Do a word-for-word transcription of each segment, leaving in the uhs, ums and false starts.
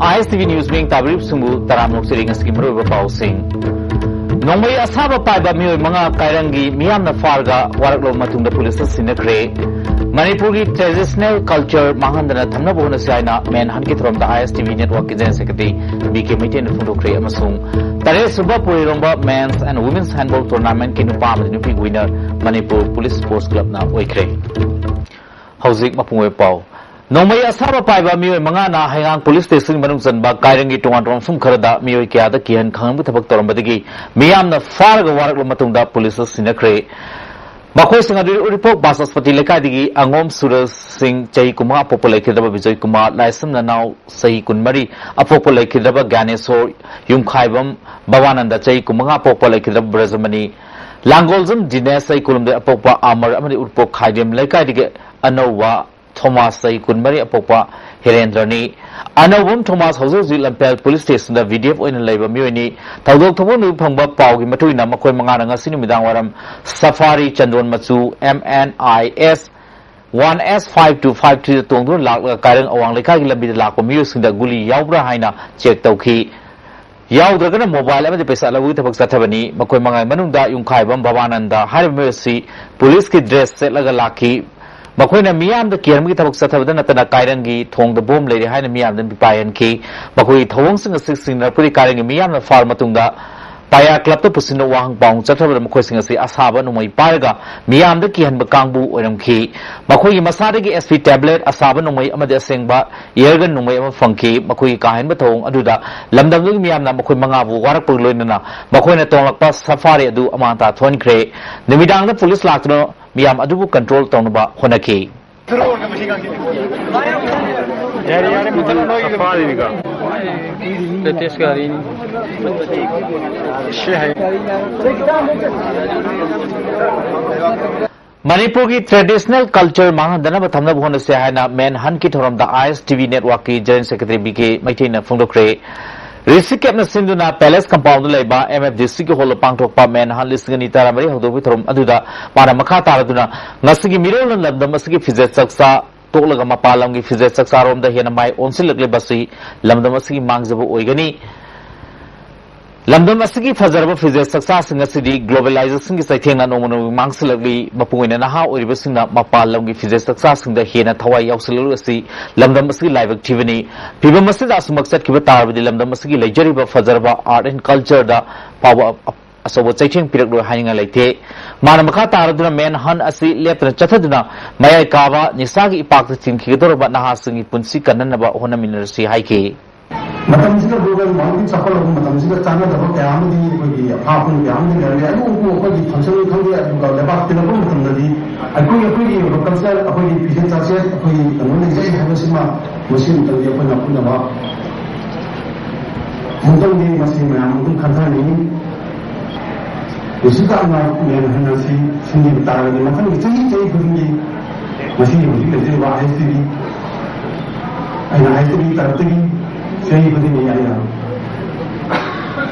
ꯑꯥꯏ S T V news ꯃꯤꯡ ꯇꯥꯕꯤꯔꯤꯕꯁꯤꯡꯕꯨ ꯇꯔꯥꯝꯅ ꯑꯣꯛꯆꯔꯤ꯫ ꯉꯁꯤꯒꯤ ꯃꯔꯨꯑꯣꯏꯕ ꯄꯥꯎꯁꯤꯡ꯫ ꯅꯣꯡꯃꯩ ꯑꯁꯥꯕ ꯄꯥꯏꯕ ꯃꯤꯑꯣꯏ ꯃꯉꯥ ꯀꯥꯏꯔꯪꯒꯤ ꯃꯤꯌꯥꯝꯅ ꯐꯥꯔꯒ ꯋꯥꯔꯛꯂꯕ ꯃꯇꯨꯡꯗ ꯄꯨꯂꯤꯁꯇ ꯁꯤꯟꯅꯈ꯭ꯔꯦ꯫ ꯃꯅꯤꯄꯨꯔꯒꯤ traditional culture ꯃꯥꯡꯍꯟꯗꯅ ꯊꯝꯅꯕ ꯍꯣꯠꯅꯁꯤ ꯍꯥꯏꯅ ꯃꯦꯟ ꯍꯟꯀꯤ ꯊꯧꯔꯝꯗ ꯑꯥꯏ ꯑꯦꯁ ꯇꯤ ꯚꯤ ꯅꯦꯠꯋꯥꯔꯛꯀꯤ ꯖꯦꯅꯔꯦꯜ ꯁꯦꯀ꯭ꯔꯦꯇꯔꯤ ꯕꯤ ꯀꯦ ꯃꯩꯇꯩꯅ ꯐꯣꯡꯗꯣꯛꯈ꯭ꯔꯦ꯫ ꯑꯃꯁꯨꯡ ꯇꯔꯦꯠ ꯁꯨꯕ ꯄꯨꯔꯩꯔꯣꯝꯕ men's and women's handball tournamentꯀꯤ ꯅꯨꯄꯥ ꯑꯃꯗꯤ ꯅꯨꯄꯤ winner ꯃꯅꯤꯄꯨꯔ ꯄꯨꯂꯤꯁ ꯁ꯭ꯄꯣꯔꯠꯁ ꯀ꯭ꯂꯕꯅ ꯑꯣꯏꯈ꯭ꯔꯦ꯫ ꯍꯧꯖꯤꯛ ꯃꯄꯨꯡ ꯑꯣꯏꯕ ꯄꯥꯎ꯫ ꯅꯣꯡꯃꯩ ꯑꯁꯥꯕ ꯄꯥꯏꯕ ꯃꯤꯑꯣꯏ ꯃꯉꯥꯅ ꯍꯩꯉꯥꯡ ꯄꯨꯂꯤꯁ ꯁ꯭ꯇꯦꯁꯟꯒꯤ ꯃꯅꯨꯡ ꯆꯟꯕ ꯀꯥꯏꯔꯪꯒꯤ ꯇꯣꯉꯥꯟ ꯇꯣꯉꯥꯟꯕ ꯃꯐꯝ ꯈꯔꯗ ꯃꯤꯑꯣꯏ ꯀꯌꯥꯗ ꯀꯤꯍꯟ ꯈꯪꯍꯟꯕꯒꯤ ꯊꯕꯛ ꯇꯧꯔꯝꯕꯗꯒꯤ ꯃꯤꯌꯥꯝꯅ ꯐꯥꯔꯒ ꯋꯥꯔꯛꯂꯕ ꯃꯇꯨꯡꯗ ꯄꯨꯂꯤꯁꯇ ꯁꯤꯟꯅꯈ꯭ꯔꯦ꯫ ꯃꯈꯣꯏꯁꯤꯡ ꯑꯗꯨꯗꯤ ꯎꯔꯤꯄꯣꯛ ꯕꯥꯆꯁꯄꯇꯤ ꯂꯩꯀꯥꯏꯗꯒꯤ ꯑꯉꯣꯝ ꯁꯨꯔꯖ ꯁꯤꯡ, ꯆꯍꯤ ꯀꯨꯟꯃꯉꯥ ꯑꯄꯣꯛꯄ, ꯂꯩꯈꯤꯗ꯭ꯔꯕ ꯕꯤꯖꯣꯏ ꯀꯨꯃꯥꯔ, ꯂꯥꯏꯁ꯭ꯔꯝ ꯅꯅꯥꯎ, ꯆꯍꯤ ꯀꯨꯟꯃꯔꯤ ꯑꯄꯣꯛꯄ, ꯂꯩꯈꯤꯗ꯭ꯔꯕ ꯒ꯭ꯌꯥꯅꯦꯁꯣꯔ, ꯌꯨꯝꯈꯥꯏꯕꯝ ꯕꯕꯥꯅꯟꯗ, ꯆꯍꯤ ꯀꯨꯟꯃꯉꯥ ꯑꯄꯣꯛꯄ, ꯂꯩꯈꯤꯗ꯭ꯔꯕ ꯕ꯭ꯔꯖꯃꯅꯤ, ꯂꯥꯡꯒꯣꯜꯖꯝ ꯗꯤꯅꯦꯁ, ꯆꯍꯤ ꯀꯨꯟꯍꯨꯝꯗꯣꯏ ꯑꯄꯣꯛꯄ, ꯑꯃꯔ ꯑꯃꯗꯤ ꯎꯔꯤꯄꯣꯛ ꯈꯥꯏꯗꯦꯝ ꯂꯩꯀꯥꯏꯗꯒꯤ ꯑꯅꯧꯕ ꯊꯣꯃꯥꯁ, ꯆꯍꯤ ꯀꯨꯟꯃꯔꯤ ꯑꯄꯣꯛꯄ ꯍꯤꯔꯦꯟꯗ꯭ꯔꯅꯤ꯫ ꯑꯅꯧꯕꯝ ꯊꯣꯃꯥꯁ ꯍꯧꯖꯤꯛ ꯍꯧꯖꯤꯛ ꯂꯝꯐꯦꯜ ꯄꯨꯂꯤꯁ ꯁ꯭ꯇꯦꯁꯟꯗ ꯚꯤ ꯗꯤ ꯑꯦꯐ ꯑꯣꯏꯅ ꯂꯩꯕ ꯃꯤꯑꯣꯏꯅꯤ꯫ ꯊꯧꯗꯣꯛ ꯊꯧꯕ ꯐꯪꯕ ꯄꯥꯎꯒꯤ ꯃꯇꯨꯡ ꯏꯟꯅ ꯃꯈꯣꯏ ꯃꯉꯥꯅ ꯉꯁꯤ ꯅꯨꯃꯤꯗꯥꯡ ꯋꯥꯏꯔꯝ ꯁꯐꯥꯔꯤ ꯆꯟꯗꯣꯟ ꯃꯆꯨ M N I S one S five two five ꯊ꯭ꯔꯤꯗ ꯇꯣꯡꯗꯨꯅ ꯂꯥꯛꯂꯒ ꯀꯥꯏꯔꯪ ꯑꯋꯥꯡ ꯂꯩꯀꯥꯏꯒꯤ ꯂꯝꯕꯤꯗ ꯂꯥꯛꯄ ꯃꯤꯑꯣꯏꯁꯤꯡꯗ ꯒꯨꯂꯤ ꯌꯥꯎꯕ꯭ꯔꯥ ꯍꯥꯏꯅ ꯆꯦꯛ ꯇꯧꯈꯤ꯫ ꯌꯥꯎꯗ꯭ꯔꯒꯅ ꯃꯣꯕꯥꯏꯜ ꯑꯃꯗꯤ ꯄꯩꯁꯥ ꯂꯧꯕꯒꯤ ꯊꯕꯛ ꯆꯠꯊꯕꯅꯤ꯫ ꯃꯈꯣꯏ ꯃꯉꯥꯒꯤ ꯃꯅꯨꯡꯗ ꯌꯨꯝꯈꯥꯏꯕꯝ ꯕꯕꯥꯅꯟꯗ ꯍꯥꯏꯔꯤꯕ ꯃꯤꯑꯣꯏ ꯑꯁꯤ ꯄꯨꯂꯤꯁꯀꯤ ꯗ꯭ꯔꯦꯁ ꯁꯦꯠꯂꯒ ꯂꯥꯛꯈꯤ꯫ ꯃꯈꯣꯏꯅ ꯃꯤꯌꯥꯝꯗ ꯀꯤꯍꯟꯕꯒꯤ ꯊꯕꯛ ꯆꯠꯊꯕꯗ ꯅꯠꯇꯅ ꯀꯥꯏꯔꯪꯒꯤ ꯊꯣꯡꯗ ꯕꯣꯝ ꯂꯩꯔꯦ ꯍꯥꯏꯅ ꯃꯤꯌꯥꯝꯗ ꯄꯥꯏꯍꯟꯈꯤ꯫ ꯃꯈꯣꯏꯒꯤ ꯊꯧꯑꯣꯡꯁꯤꯡ ꯑꯁꯤ ꯁꯤꯡꯅꯔꯛꯄꯗꯒꯤ ꯀꯥꯏꯔꯪꯒꯤ ꯃꯤꯌꯥꯝꯅ ꯐꯥꯔꯕ ꯃꯇꯨꯡꯗ ꯄꯥꯌꯥ ꯀ꯭ꯂꯕꯇ ꯄꯨꯁꯤꯟꯗꯨꯅ ꯋꯥꯍꯪ ꯄꯥꯎꯍꯪ ꯆꯠꯊꯕꯗ ꯃꯈꯣꯏꯁꯤꯡ ꯑꯁꯤ ꯑꯁꯥꯕ ꯅꯣꯡꯃꯩ ꯄꯥꯏꯔꯒ ꯃꯤꯌꯥꯝꯗ ꯀꯤꯍꯟꯕ ꯀꯥꯡꯕꯨ ꯑꯣꯏꯔꯝꯈꯤ꯫ ꯃꯈꯣꯏꯒꯤ ꯃꯁꯥꯗꯒꯤ ꯑꯦꯁ ꯄꯤ ꯇꯦꯕ꯭ꯂꯦꯠ, ꯑꯁꯥꯕ ꯅꯣꯡꯃꯩ ꯑꯃꯗꯤ ꯑꯁꯦꯡꯕ ꯏꯌꯔꯒꯟ ꯅꯣꯡꯃꯩ ꯑꯃ ꯐꯪꯈꯤ꯫ ꯃꯈꯣꯏꯒꯤ ꯀꯥꯍꯦꯟꯕ ꯊꯧꯑꯣꯡ ꯑꯗꯨꯗ ꯂꯝꯗꯝꯗꯨꯒꯤ ꯃꯤꯌꯥꯝꯅ ꯃꯈꯣꯏ ꯃꯉꯥꯕꯨ ꯋꯥꯔꯛꯄꯒ ꯂꯣꯏꯅꯅ ꯃꯈꯣꯏꯅ ꯇꯣꯡꯂꯛꯄ ꯁꯐꯥꯔꯤ ꯑꯗꯨ ꯑꯃꯥꯡ ꯑꯇꯥ ꯊꯣꯛꯍꯟꯈ꯭ꯔꯦ꯫ ꯅꯨꯃꯤꯗꯥꯡꯗ ꯄꯨꯂꯤꯁ ꯂꯥꯛꯇꯨꯅ ꯃꯤꯌꯥꯝ ꯑꯗꯨꯕꯨ ꯀꯟꯇ꯭ꯔꯣꯜ ꯇꯧꯅꯕ ꯍꯣꯠꯅꯈꯤ꯫ ꯃꯅꯤꯄꯨꯔꯒꯤ traditional culture ꯃꯥꯡꯍꯟꯗꯅꯕ ꯊꯝꯅꯕ ꯍꯣꯠꯅꯁꯤ ꯍꯥꯏꯅ ꯃꯦꯟ ꯍꯟꯀꯤ ꯊꯧꯔꯝꯗ ꯑꯥꯏ ꯑꯦꯁ ꯇꯤ ꯚꯤ ꯅꯦꯠꯋꯥꯔꯛꯀꯤ ꯖꯦꯅꯔꯦꯜ ꯁꯦꯀ꯭ꯔꯦꯇꯔꯤ ꯕꯤ ꯀꯦ ꯃꯩꯇꯩꯅ ꯐꯣꯡꯗꯣꯛꯈ꯭ꯔꯦ꯫ ꯔꯤꯁꯤ ꯀꯦꯞꯅ ꯁꯤꯟꯗꯨꯅ ꯄꯦꯂꯦꯁ ꯀꯝꯄꯥꯎꯟꯗ ꯂꯩꯕ ꯑꯦꯝ ꯑꯦꯐ ꯗꯤ ꯁꯤꯒꯤ ꯍꯣꯜꯗ ꯄꯥꯡꯊꯣꯛꯄ ꯃꯦꯟ ꯍꯟ ꯂꯤꯁꯤꯡ ꯑꯅꯤ ꯇꯔꯥꯃꯔꯤ ꯍꯧꯗꯣꯛꯄꯒꯤ ꯊꯧꯔꯝ ꯑꯗꯨꯗ ꯃꯥꯅ ꯃꯈꯥ ꯇꯥꯔꯗꯨꯅ ꯉꯁꯤꯒꯤ ꯃꯤꯔꯣꯜꯅ ꯂꯝꯗꯝ ꯑꯁꯤꯒꯤ ꯐꯤꯖꯦꯠ ꯆꯥꯛꯆꯥ ꯇꯣꯛꯂꯒ ꯃꯄꯥꯟ ꯂꯝꯒꯤ ꯐꯤꯖꯦꯠ ꯆꯥꯛꯆꯥꯔꯣꯝꯗ ꯍꯦꯟꯅ ꯃꯥꯏ ꯑꯣꯟꯁꯤꯜꯂꯛꯂꯤꯕꯁꯤ ꯂꯝꯗꯝ ꯑꯁꯤꯒꯤ ꯃꯥꯡꯖꯕ ꯑꯣꯏꯒꯅꯤ꯫ ꯂꯝꯗꯝ ꯑꯁꯤꯒꯤ ꯐꯖꯔꯕ ꯐꯤꯖꯦꯠ ꯆꯥꯛꯆꯥꯁꯤꯡ ꯑꯁꯤꯗꯤ globalizationꯒꯤ ꯆꯩꯊꯦꯡꯅ ꯅꯣꯡꯃ ꯅꯣꯡꯃꯒꯤ ꯃꯥꯡꯁꯤꯜꯂꯛꯂꯤ꯫ ꯃꯄꯨꯡ ꯑꯣꯏꯅ ꯅꯍꯥ ꯑꯣꯏꯔꯤꯕꯁꯤꯡꯅ ꯃꯄꯥꯟ ꯂꯝꯒꯤ ꯐꯤꯖꯦꯠ ꯆꯥꯛꯆꯥꯁꯤꯡꯗ ꯍꯦꯟꯅ ꯊꯋꯥꯏ ꯌꯥꯎꯁꯤꯜꯂꯛꯂꯤꯕ ꯑꯁꯤ ꯂꯝꯗꯝ ꯑꯁꯤꯒꯤ ꯂꯥꯏꯕꯛ ꯊꯤꯕꯅꯤ꯫ ꯐꯤꯕꯝ ꯑꯁꯤꯗ ꯑꯁꯨꯃꯛ ꯆꯠꯈꯤꯕ ꯇꯥꯔꯕꯗꯤ ꯂꯝꯗꯝ ꯑꯁꯤꯒꯤ ꯂꯩꯖꯔꯤꯕ ꯐꯖꯔꯕ art and cultureꯗ ꯐꯥꯎꯕ ꯑꯆꯧꯕ ꯆꯩꯊꯦꯡ ꯄꯤꯔꯛꯂꯣꯏ ꯍꯥꯏꯅꯤꯡꯉꯥꯏ ꯂꯩꯇꯦ꯫ ꯃꯥꯅ ꯃꯈꯥ ꯇꯥꯔꯗꯨꯅ manhunt ꯑꯁꯤ ꯂꯦꯞꯇꯅ ꯆꯠꯊꯗꯨꯅ ꯃꯌꯥꯏ ꯀꯥꯕ ꯅꯤꯁꯥꯒꯤ ꯏꯄꯥꯛꯇ ꯆꯤꯡꯈꯤꯒꯗꯧꯔꯕ ꯅꯍꯥꯁꯤꯡꯒꯤ ꯄꯨꯟꯁꯤ ꯀꯟꯅꯅꯕ ꯍꯣꯠꯅꯃꯤꯟꯅꯔꯁꯤ ꯍꯥꯏꯈꯤ꯫ ꯃꯇꯝꯁꯤꯗ global warming ꯆꯥꯎꯈꯠꯂꯛꯄ ꯃꯇꯝꯁꯤꯗ ꯆꯥꯟꯅꯗꯕ ꯀꯌꯥ ꯑꯃꯗꯤ ꯑꯩꯈꯣꯏꯒꯤ ꯑꯐꯥ ꯑꯐꯨꯝ ꯀꯌꯥ ꯑꯃꯗꯤ ꯂꯩꯔꯝꯃꯤ꯫ ꯑꯗꯨꯕꯨ ꯑꯩꯈꯣꯏꯒꯤ function ꯈꯪꯗꯦ, ꯑꯗꯨꯒ ꯂꯩꯕꯥꯛ ꯇꯤꯜꯂꯛꯄ ꯃꯇꯝꯗꯗꯤ ꯑꯩꯈꯣꯏꯒꯤ, ꯑꯩꯈꯣꯏꯒꯤ ꯑꯣꯏꯕ culture, ꯑꯩꯈꯣꯏꯒꯤ ꯐꯤꯖꯦꯠ ꯆꯥꯛꯆꯦꯠ, ꯑꯩꯈꯣꯏꯒꯤ ꯀꯩꯅꯣ ꯂꯩꯖꯩ ꯍꯥꯏꯕꯁꯤꯃ ꯃꯁꯤ ꯑꯃꯇꯪꯗꯤ ꯑꯩꯈꯣꯏꯅ ꯄꯨꯝꯅꯃꯛ ꯑꯃꯨꯛꯇꯪꯗꯤ ꯃꯁꯤ ꯃꯌꯥꯝ ꯑꯗꯨꯝ ꯈꯟꯊꯍꯟꯅꯤꯡꯉꯤ꯫ ꯍꯧꯖꯤꯛ ꯇꯥꯛꯅ manhunt ꯑꯁꯤ ꯁꯤꯟꯈꯤꯕ ꯇꯥꯔꯒꯗꯤ ꯃꯊꯪꯒꯤ ꯆꯍꯤ, ꯆꯍꯤ ꯈꯨꯗꯤꯡꯒꯤ ꯃꯁꯤꯒꯤ ꯍꯧꯖꯤꯛ ꯂꯩꯖꯔꯤꯕ ISTV, ꯑꯩꯅ ISTV ꯇꯔꯞꯇꯒꯤ ꯆꯍꯤ ꯈꯨꯗꯤꯡꯒꯤ ꯑꯩꯅ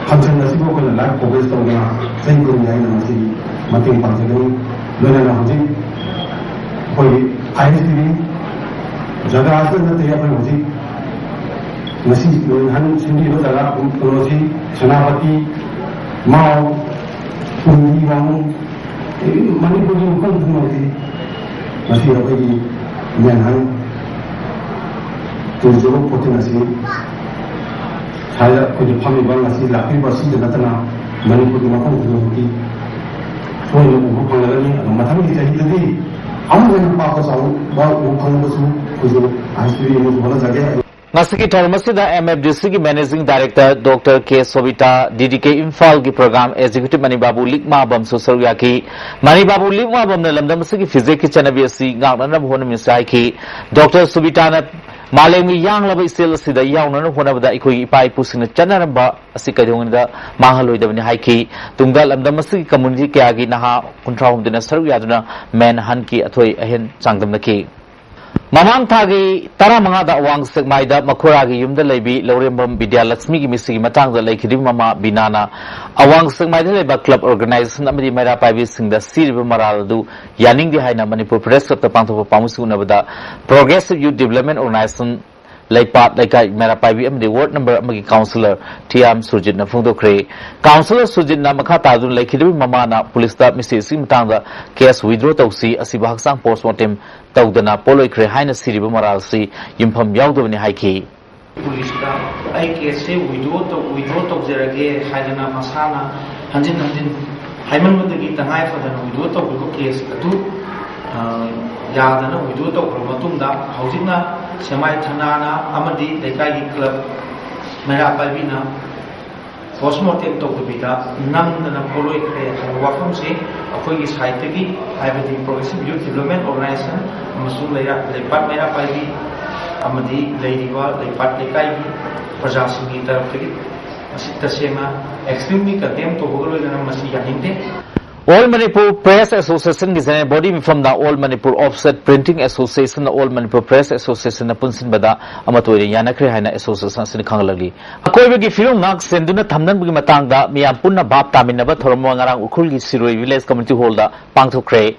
function ꯑꯁꯤꯕꯨ ꯑꯩꯈꯣꯏꯅ live coverage ꯇꯧꯗꯨꯅ ꯆꯍꯤ ꯈꯨꯗꯤꯡꯒꯤ ꯑꯩꯅ ꯃꯁꯤꯒꯤ ꯃꯇꯦꯡ ꯄꯥꯡꯖꯒꯅꯤ꯫ ꯂꯣꯏꯅꯅ ꯍꯧꯖꯤꯛ ꯑꯩꯈꯣꯏꯒꯤ ISTV ꯖꯒꯥ ꯑꯁꯤꯗ ꯅꯠꯇꯦ, ꯑꯩꯈꯣꯏ ꯍꯧꯖꯤꯛ ꯉꯁꯤ manhunt ꯁꯤꯟꯕꯤꯕ ꯖꯒꯥ ꯀꯩꯅꯣꯁꯤ ꯁꯦꯅꯥꯄꯇꯤ, ꯃꯥꯎ, ꯀꯨꯝꯕꯤ, ꯋꯥꯉꯨ, ꯃꯅꯤꯄꯨꯔꯒꯤ ꯃꯐꯝ ꯈꯨꯗꯤꯡꯃꯛꯇꯤ ꯉꯁꯤ ꯑꯩꯈꯣꯏꯒꯤ manhunt ꯇꯧꯖꯕ ꯄꯣꯠꯇꯨ ꯉꯁꯤ ꯁ꯭ꯋꯥꯏꯗ ꯑꯩꯈꯣꯏꯒꯤ ꯐꯝꯃꯤꯕ ꯉꯁꯤ ꯂꯥꯛꯄꯤꯕ ꯑꯁꯤꯗ ꯅꯠꯇꯅ ꯃꯅꯤꯄꯨꯔꯒꯤ ꯃꯐꯝ ꯈꯨꯗꯤꯡꯃꯛꯀꯤ ꯁꯣꯏꯗꯅ ꯎꯕ ꯐꯪꯂꯒꯅꯤ꯫ ꯑꯗꯣ ꯃꯊꯪꯒꯤ ꯆꯍꯤꯗꯗꯤ ꯑꯃꯨꯛ ꯍꯦꯟꯅ ꯄꯥꯛꯄ ꯆꯥꯎꯕ ꯎꯕ ꯐꯪꯅꯕꯁꯨ ꯑꯩꯈꯣꯏꯁꯨ ISTV ꯑꯃꯁꯨ ꯍꯣꯠꯅꯖꯒꯦ꯫ ꯉꯁꯤꯒꯤ ꯊꯧꯔꯝ ꯑꯁꯤꯗ MFDCꯒꯤ managing director Doctor K ꯁꯣꯕꯤꯇꯥ, DDK ꯏꯝꯐꯥꯜꯒꯤ program executive ꯃꯅꯤꯕꯥꯕꯨ ꯂꯤꯛꯃꯥꯕꯝꯁꯨ ꯁꯔꯨꯛ ꯌꯥꯈꯤ꯫ ꯃꯅꯤꯕꯥꯕꯨ ꯂꯤꯛꯃꯥꯕꯝꯅ ꯂꯝꯗꯝ ꯑꯁꯤꯒꯤ ꯐꯤꯖꯦꯠꯀꯤ ꯆꯠꯅꯕꯤ ꯑꯁꯤ ꯉꯥꯛꯅꯅꯕ ꯍꯣꯠꯅꯃꯤꯟꯅꯁꯤ ꯍꯥꯏꯈꯤ꯫ ꯗꯣꯛꯇꯔ ꯁꯣꯕꯤꯇꯥꯅ ꯃꯥꯂꯦꯝꯒꯤ ꯌꯥꯡꯂꯕ ꯏꯆꯦꯜ ꯑꯁꯤꯗ ꯌꯥꯎꯅꯅꯕ ꯍꯣꯠꯅꯕꯗ ꯑꯩꯈꯣꯏꯒꯤ ꯏꯄꯥ ꯏꯄꯨꯁꯤꯡꯅ ꯆꯠꯅꯔꯝꯕ ꯑꯁꯤ ꯀꯩꯗꯧꯉꯩꯗ ꯃꯥꯡꯍꯜꯂꯣꯏꯗꯕꯅꯤ ꯍꯥꯏꯈꯤ꯫ ꯇꯨꯡꯗ ꯂꯝꯗꯝ ꯑꯁꯤꯒꯤ community ꯀꯌꯥꯒꯤ ꯅꯍꯥ ꯀꯨꯟꯊ꯭ꯔꯥ ꯍꯨꯝꯗꯣꯏꯅ ꯁꯔꯨꯛ ꯌꯥꯗꯨꯅ manhuntꯀꯤ ꯑꯊꯣꯏ ꯑꯍꯦꯟ ꯆꯥꯡꯗꯝꯅꯈꯤ꯫ ꯃꯃꯥꯡ ꯊꯥꯒꯤ ꯇꯔꯥꯃꯉꯥꯗ ꯑꯋꯥꯡ ꯁꯦꯛꯃꯥꯏꯗ ꯃꯈꯣꯏꯔꯥꯒꯤ ꯌꯨꯝꯗ ꯂꯩꯕꯤ ꯂꯧꯔꯦꯝꯕꯝ ꯕꯤꯗ꯭ꯌꯥꯂꯛꯁꯃꯤꯒꯤ ꯃꯤꯁꯤꯒꯤ ꯃꯇꯥꯡꯗ ꯂꯩꯈꯤꯗ꯭ꯔꯤꯕ ꯃꯃꯥ ꯕꯤꯅꯥꯅ ꯑꯋꯥꯡ ꯁꯦꯛꯃꯥꯏꯗ ꯂꯩꯕ ꯀ꯭ꯂꯕ ꯑꯣꯔꯒꯅꯥꯏꯖꯦꯁꯟ ꯑꯃꯗꯤ ꯃꯩꯔꯥ ꯄꯥꯏꯕꯤꯁꯤꯡꯗ ꯁꯤꯔꯤꯕ ꯃꯔꯥꯜ ꯑꯗꯨ ꯌꯥꯅꯤꯡꯗꯦ ꯍꯥꯏꯅ ꯃꯅꯤꯄꯨꯔ ꯄ꯭ꯔꯦꯁ ꯀ꯭ꯂꯕꯇ ꯄꯥꯡꯊꯣꯛꯄ ꯄꯥꯎꯃꯤꯁꯤꯡ ꯎꯅꯕꯗ ꯄ꯭ꯔꯣꯒ꯭ꯔꯦꯁꯤꯚ ꯌꯨꯠ ꯗꯤꯕꯂꯞꯃꯦꯟ ꯑꯣꯔꯒꯅꯥꯏꯖꯦꯁꯟ ꯂꯩꯄꯥꯠ ꯂꯩꯀꯥꯏ ꯃꯩꯔꯥ ꯄꯥꯏꯕꯤ ꯑꯃꯗꯤ ꯋꯥꯔꯗ ꯅꯝꯕꯔ ꯑꯃꯒꯤ ꯀꯥꯎꯟꯁꯤꯂꯔ ꯊꯤꯌꯥꯝ ꯁꯨꯔꯖꯤꯠꯅ ꯐꯣꯡꯗꯣꯛꯈ꯭ꯔꯦ꯫ ꯀꯥꯎꯟꯁꯤꯂꯔ ꯁꯨꯔꯖꯤꯠꯅ ꯃꯈꯥ ꯇꯥꯗꯨꯅ ꯂꯩꯈꯤꯗ꯭ꯔꯤꯕ ꯃꯃꯥꯅ ꯄꯨꯂꯤꯁꯇ ꯃꯤꯁꯤ ꯑꯁꯤꯒꯤ ꯃꯇꯥꯡꯗ ꯀꯦꯁ ꯋꯤꯗ꯭ꯔꯣ ꯇꯧꯁꯤ, ꯑꯁꯤꯕꯨ ꯍꯛꯆꯥꯡ ꯄꯣꯁꯃꯣꯔꯇꯦꯝ ꯇꯧꯗꯅ ꯄꯣꯠꯂꯣꯏꯈ꯭ꯔꯦ ꯍꯥꯏꯅ ꯁꯤꯔꯤꯕ ꯃꯔꯥꯜꯁꯤ ꯌꯨꯝꯐꯝ ꯌꯥꯎꯗꯕꯅꯤ ꯍꯥꯏꯈꯤ꯫ ꯄꯨꯂꯤꯁꯇ ꯑꯩ ꯀꯦꯁꯁꯦ ꯋꯤꯗ꯭ꯔꯣ ꯇꯧ-, ꯋꯤꯗ꯭ꯔꯣ ꯇꯧꯖꯔꯒꯦ ꯍꯥꯏꯗꯅ ꯃꯁꯥꯅ ꯍꯟꯖꯤꯟ ꯍꯟꯖꯤꯟ ꯍꯥꯏꯃꯟꯕꯗꯒꯤ ꯇꯉꯥꯏ ꯐꯗꯅ ꯋꯤꯗ꯭ꯔꯣ ꯇꯧꯈꯤꯕ ꯀꯦꯁ ꯑꯗꯨ, ꯑ, ꯌꯥꯗꯅ ꯋꯤꯗ꯭ꯔꯣ ꯇꯧꯈ꯭ꯔꯕ ꯃꯇꯨꯡꯗ ꯍꯧꯖꯤꯛꯅ ꯁꯦꯛꯃꯥꯏ ꯊꯅꯥꯅ ꯑꯃꯗꯤ ꯂꯩꯀꯥꯏꯒꯤ ꯀ꯭ꯂꯕ ꯃꯩꯔꯥ ꯄꯥꯏꯕꯤꯅ ꯄꯣꯁꯃꯣꯔꯇꯦꯝ ꯇꯧꯗꯕꯤꯗ ꯅꯝꯗꯅ ꯄꯣꯠꯂꯣꯏꯈ꯭ꯔꯦ ꯍꯥꯏꯕ ꯋꯥꯐꯝꯁꯤ ꯑꯩꯈꯣꯏꯒꯤ ꯁꯥꯏꯠꯇꯒꯤ, ꯍꯥꯏꯕꯗꯤ ꯄ꯭ꯔꯣꯒ꯭ꯔꯦꯁꯤꯚ ꯌꯨꯠ ꯗꯤꯕꯂꯞꯃꯦꯟ ꯑꯣꯔꯒꯅꯥꯏꯖꯦꯁꯟ ꯑꯃꯁꯨꯡ ꯂꯩꯔꯥ-, ꯂꯩꯄꯥꯛ ꯃꯩꯔꯥ ꯄꯥꯏꯕꯤ ꯑꯃꯗꯤ ꯂꯩꯔꯤꯕ ꯂꯩꯄꯥꯛ ꯂꯩꯀꯥꯏꯒꯤ ꯄ꯭ꯔꯖꯥꯁꯤꯡꯒꯤ ꯇꯔꯞꯇꯒꯤ ꯃꯁꯤ ꯇꯁꯦꯡꯅ ꯑꯦꯛꯁꯇ꯭ꯔꯤꯝꯂꯤ ꯀꯟꯗꯦꯝ ꯇꯧꯕꯒ ꯂꯣꯏꯅꯅ ꯃꯁꯤ ꯌꯥꯅꯤꯡꯗꯦ꯫ ꯑꯣꯜ ꯃꯅꯤꯄꯨꯔ ꯄ꯭ꯔꯦꯁ ꯑꯦꯁꯣꯁꯤꯌꯦꯁꯟꯒꯤ ꯖꯦꯅꯔꯦꯜ ꯕꯣꯗꯤ ꯃꯤꯐꯝꯗ ꯑꯣꯜ ꯃꯅꯤꯄꯨꯔ ꯑꯣꯐꯁꯦꯠ ꯄ꯭ꯔꯤꯟꯇꯤꯡ ꯑꯦꯁꯣꯁꯤꯌꯦꯁꯟꯅ ꯑꯣꯜ ꯃꯅꯤꯄꯨꯔ ꯄ꯭ꯔꯦꯁ ꯑꯦꯁꯣꯁꯤꯌꯦꯁꯟꯅ ꯄꯨꯟꯁꯤꯟꯕꯗ ꯑꯃꯠꯇ ꯑꯣꯏꯅ ꯌꯥꯅꯈ꯭ꯔꯦ ꯍꯥꯏꯅ ꯑꯦꯁꯣꯁꯤꯌꯦꯁꯟ ꯑꯁꯤꯅ ꯈꯪꯍꯜꯂꯛꯂꯤ꯫ ꯑꯀꯣꯏꯕꯒꯤ ꯐꯤꯕꯝ ꯉꯥꯛ ꯁꯦꯟꯗꯨꯅ ꯊꯝꯅꯕꯒꯤ ꯃꯇꯥꯡꯗ ꯃꯤꯌꯥꯝ ꯄꯨꯟꯅ ꯚꯥꯞ ꯇꯥꯃꯤꯟꯅꯕ ꯊꯧꯔꯝ ꯑꯃ ꯉꯔꯥꯡ ꯎꯈ꯭ꯔꯨꯜꯒꯤ ꯁꯤꯔꯣꯏ ꯚꯤꯂꯦꯖ ꯀꯝꯃ꯭ꯌꯨꯅꯤꯇꯤ ꯍꯣꯜꯗ ꯄꯥꯡꯊꯣꯛꯈ꯭ꯔꯦ꯫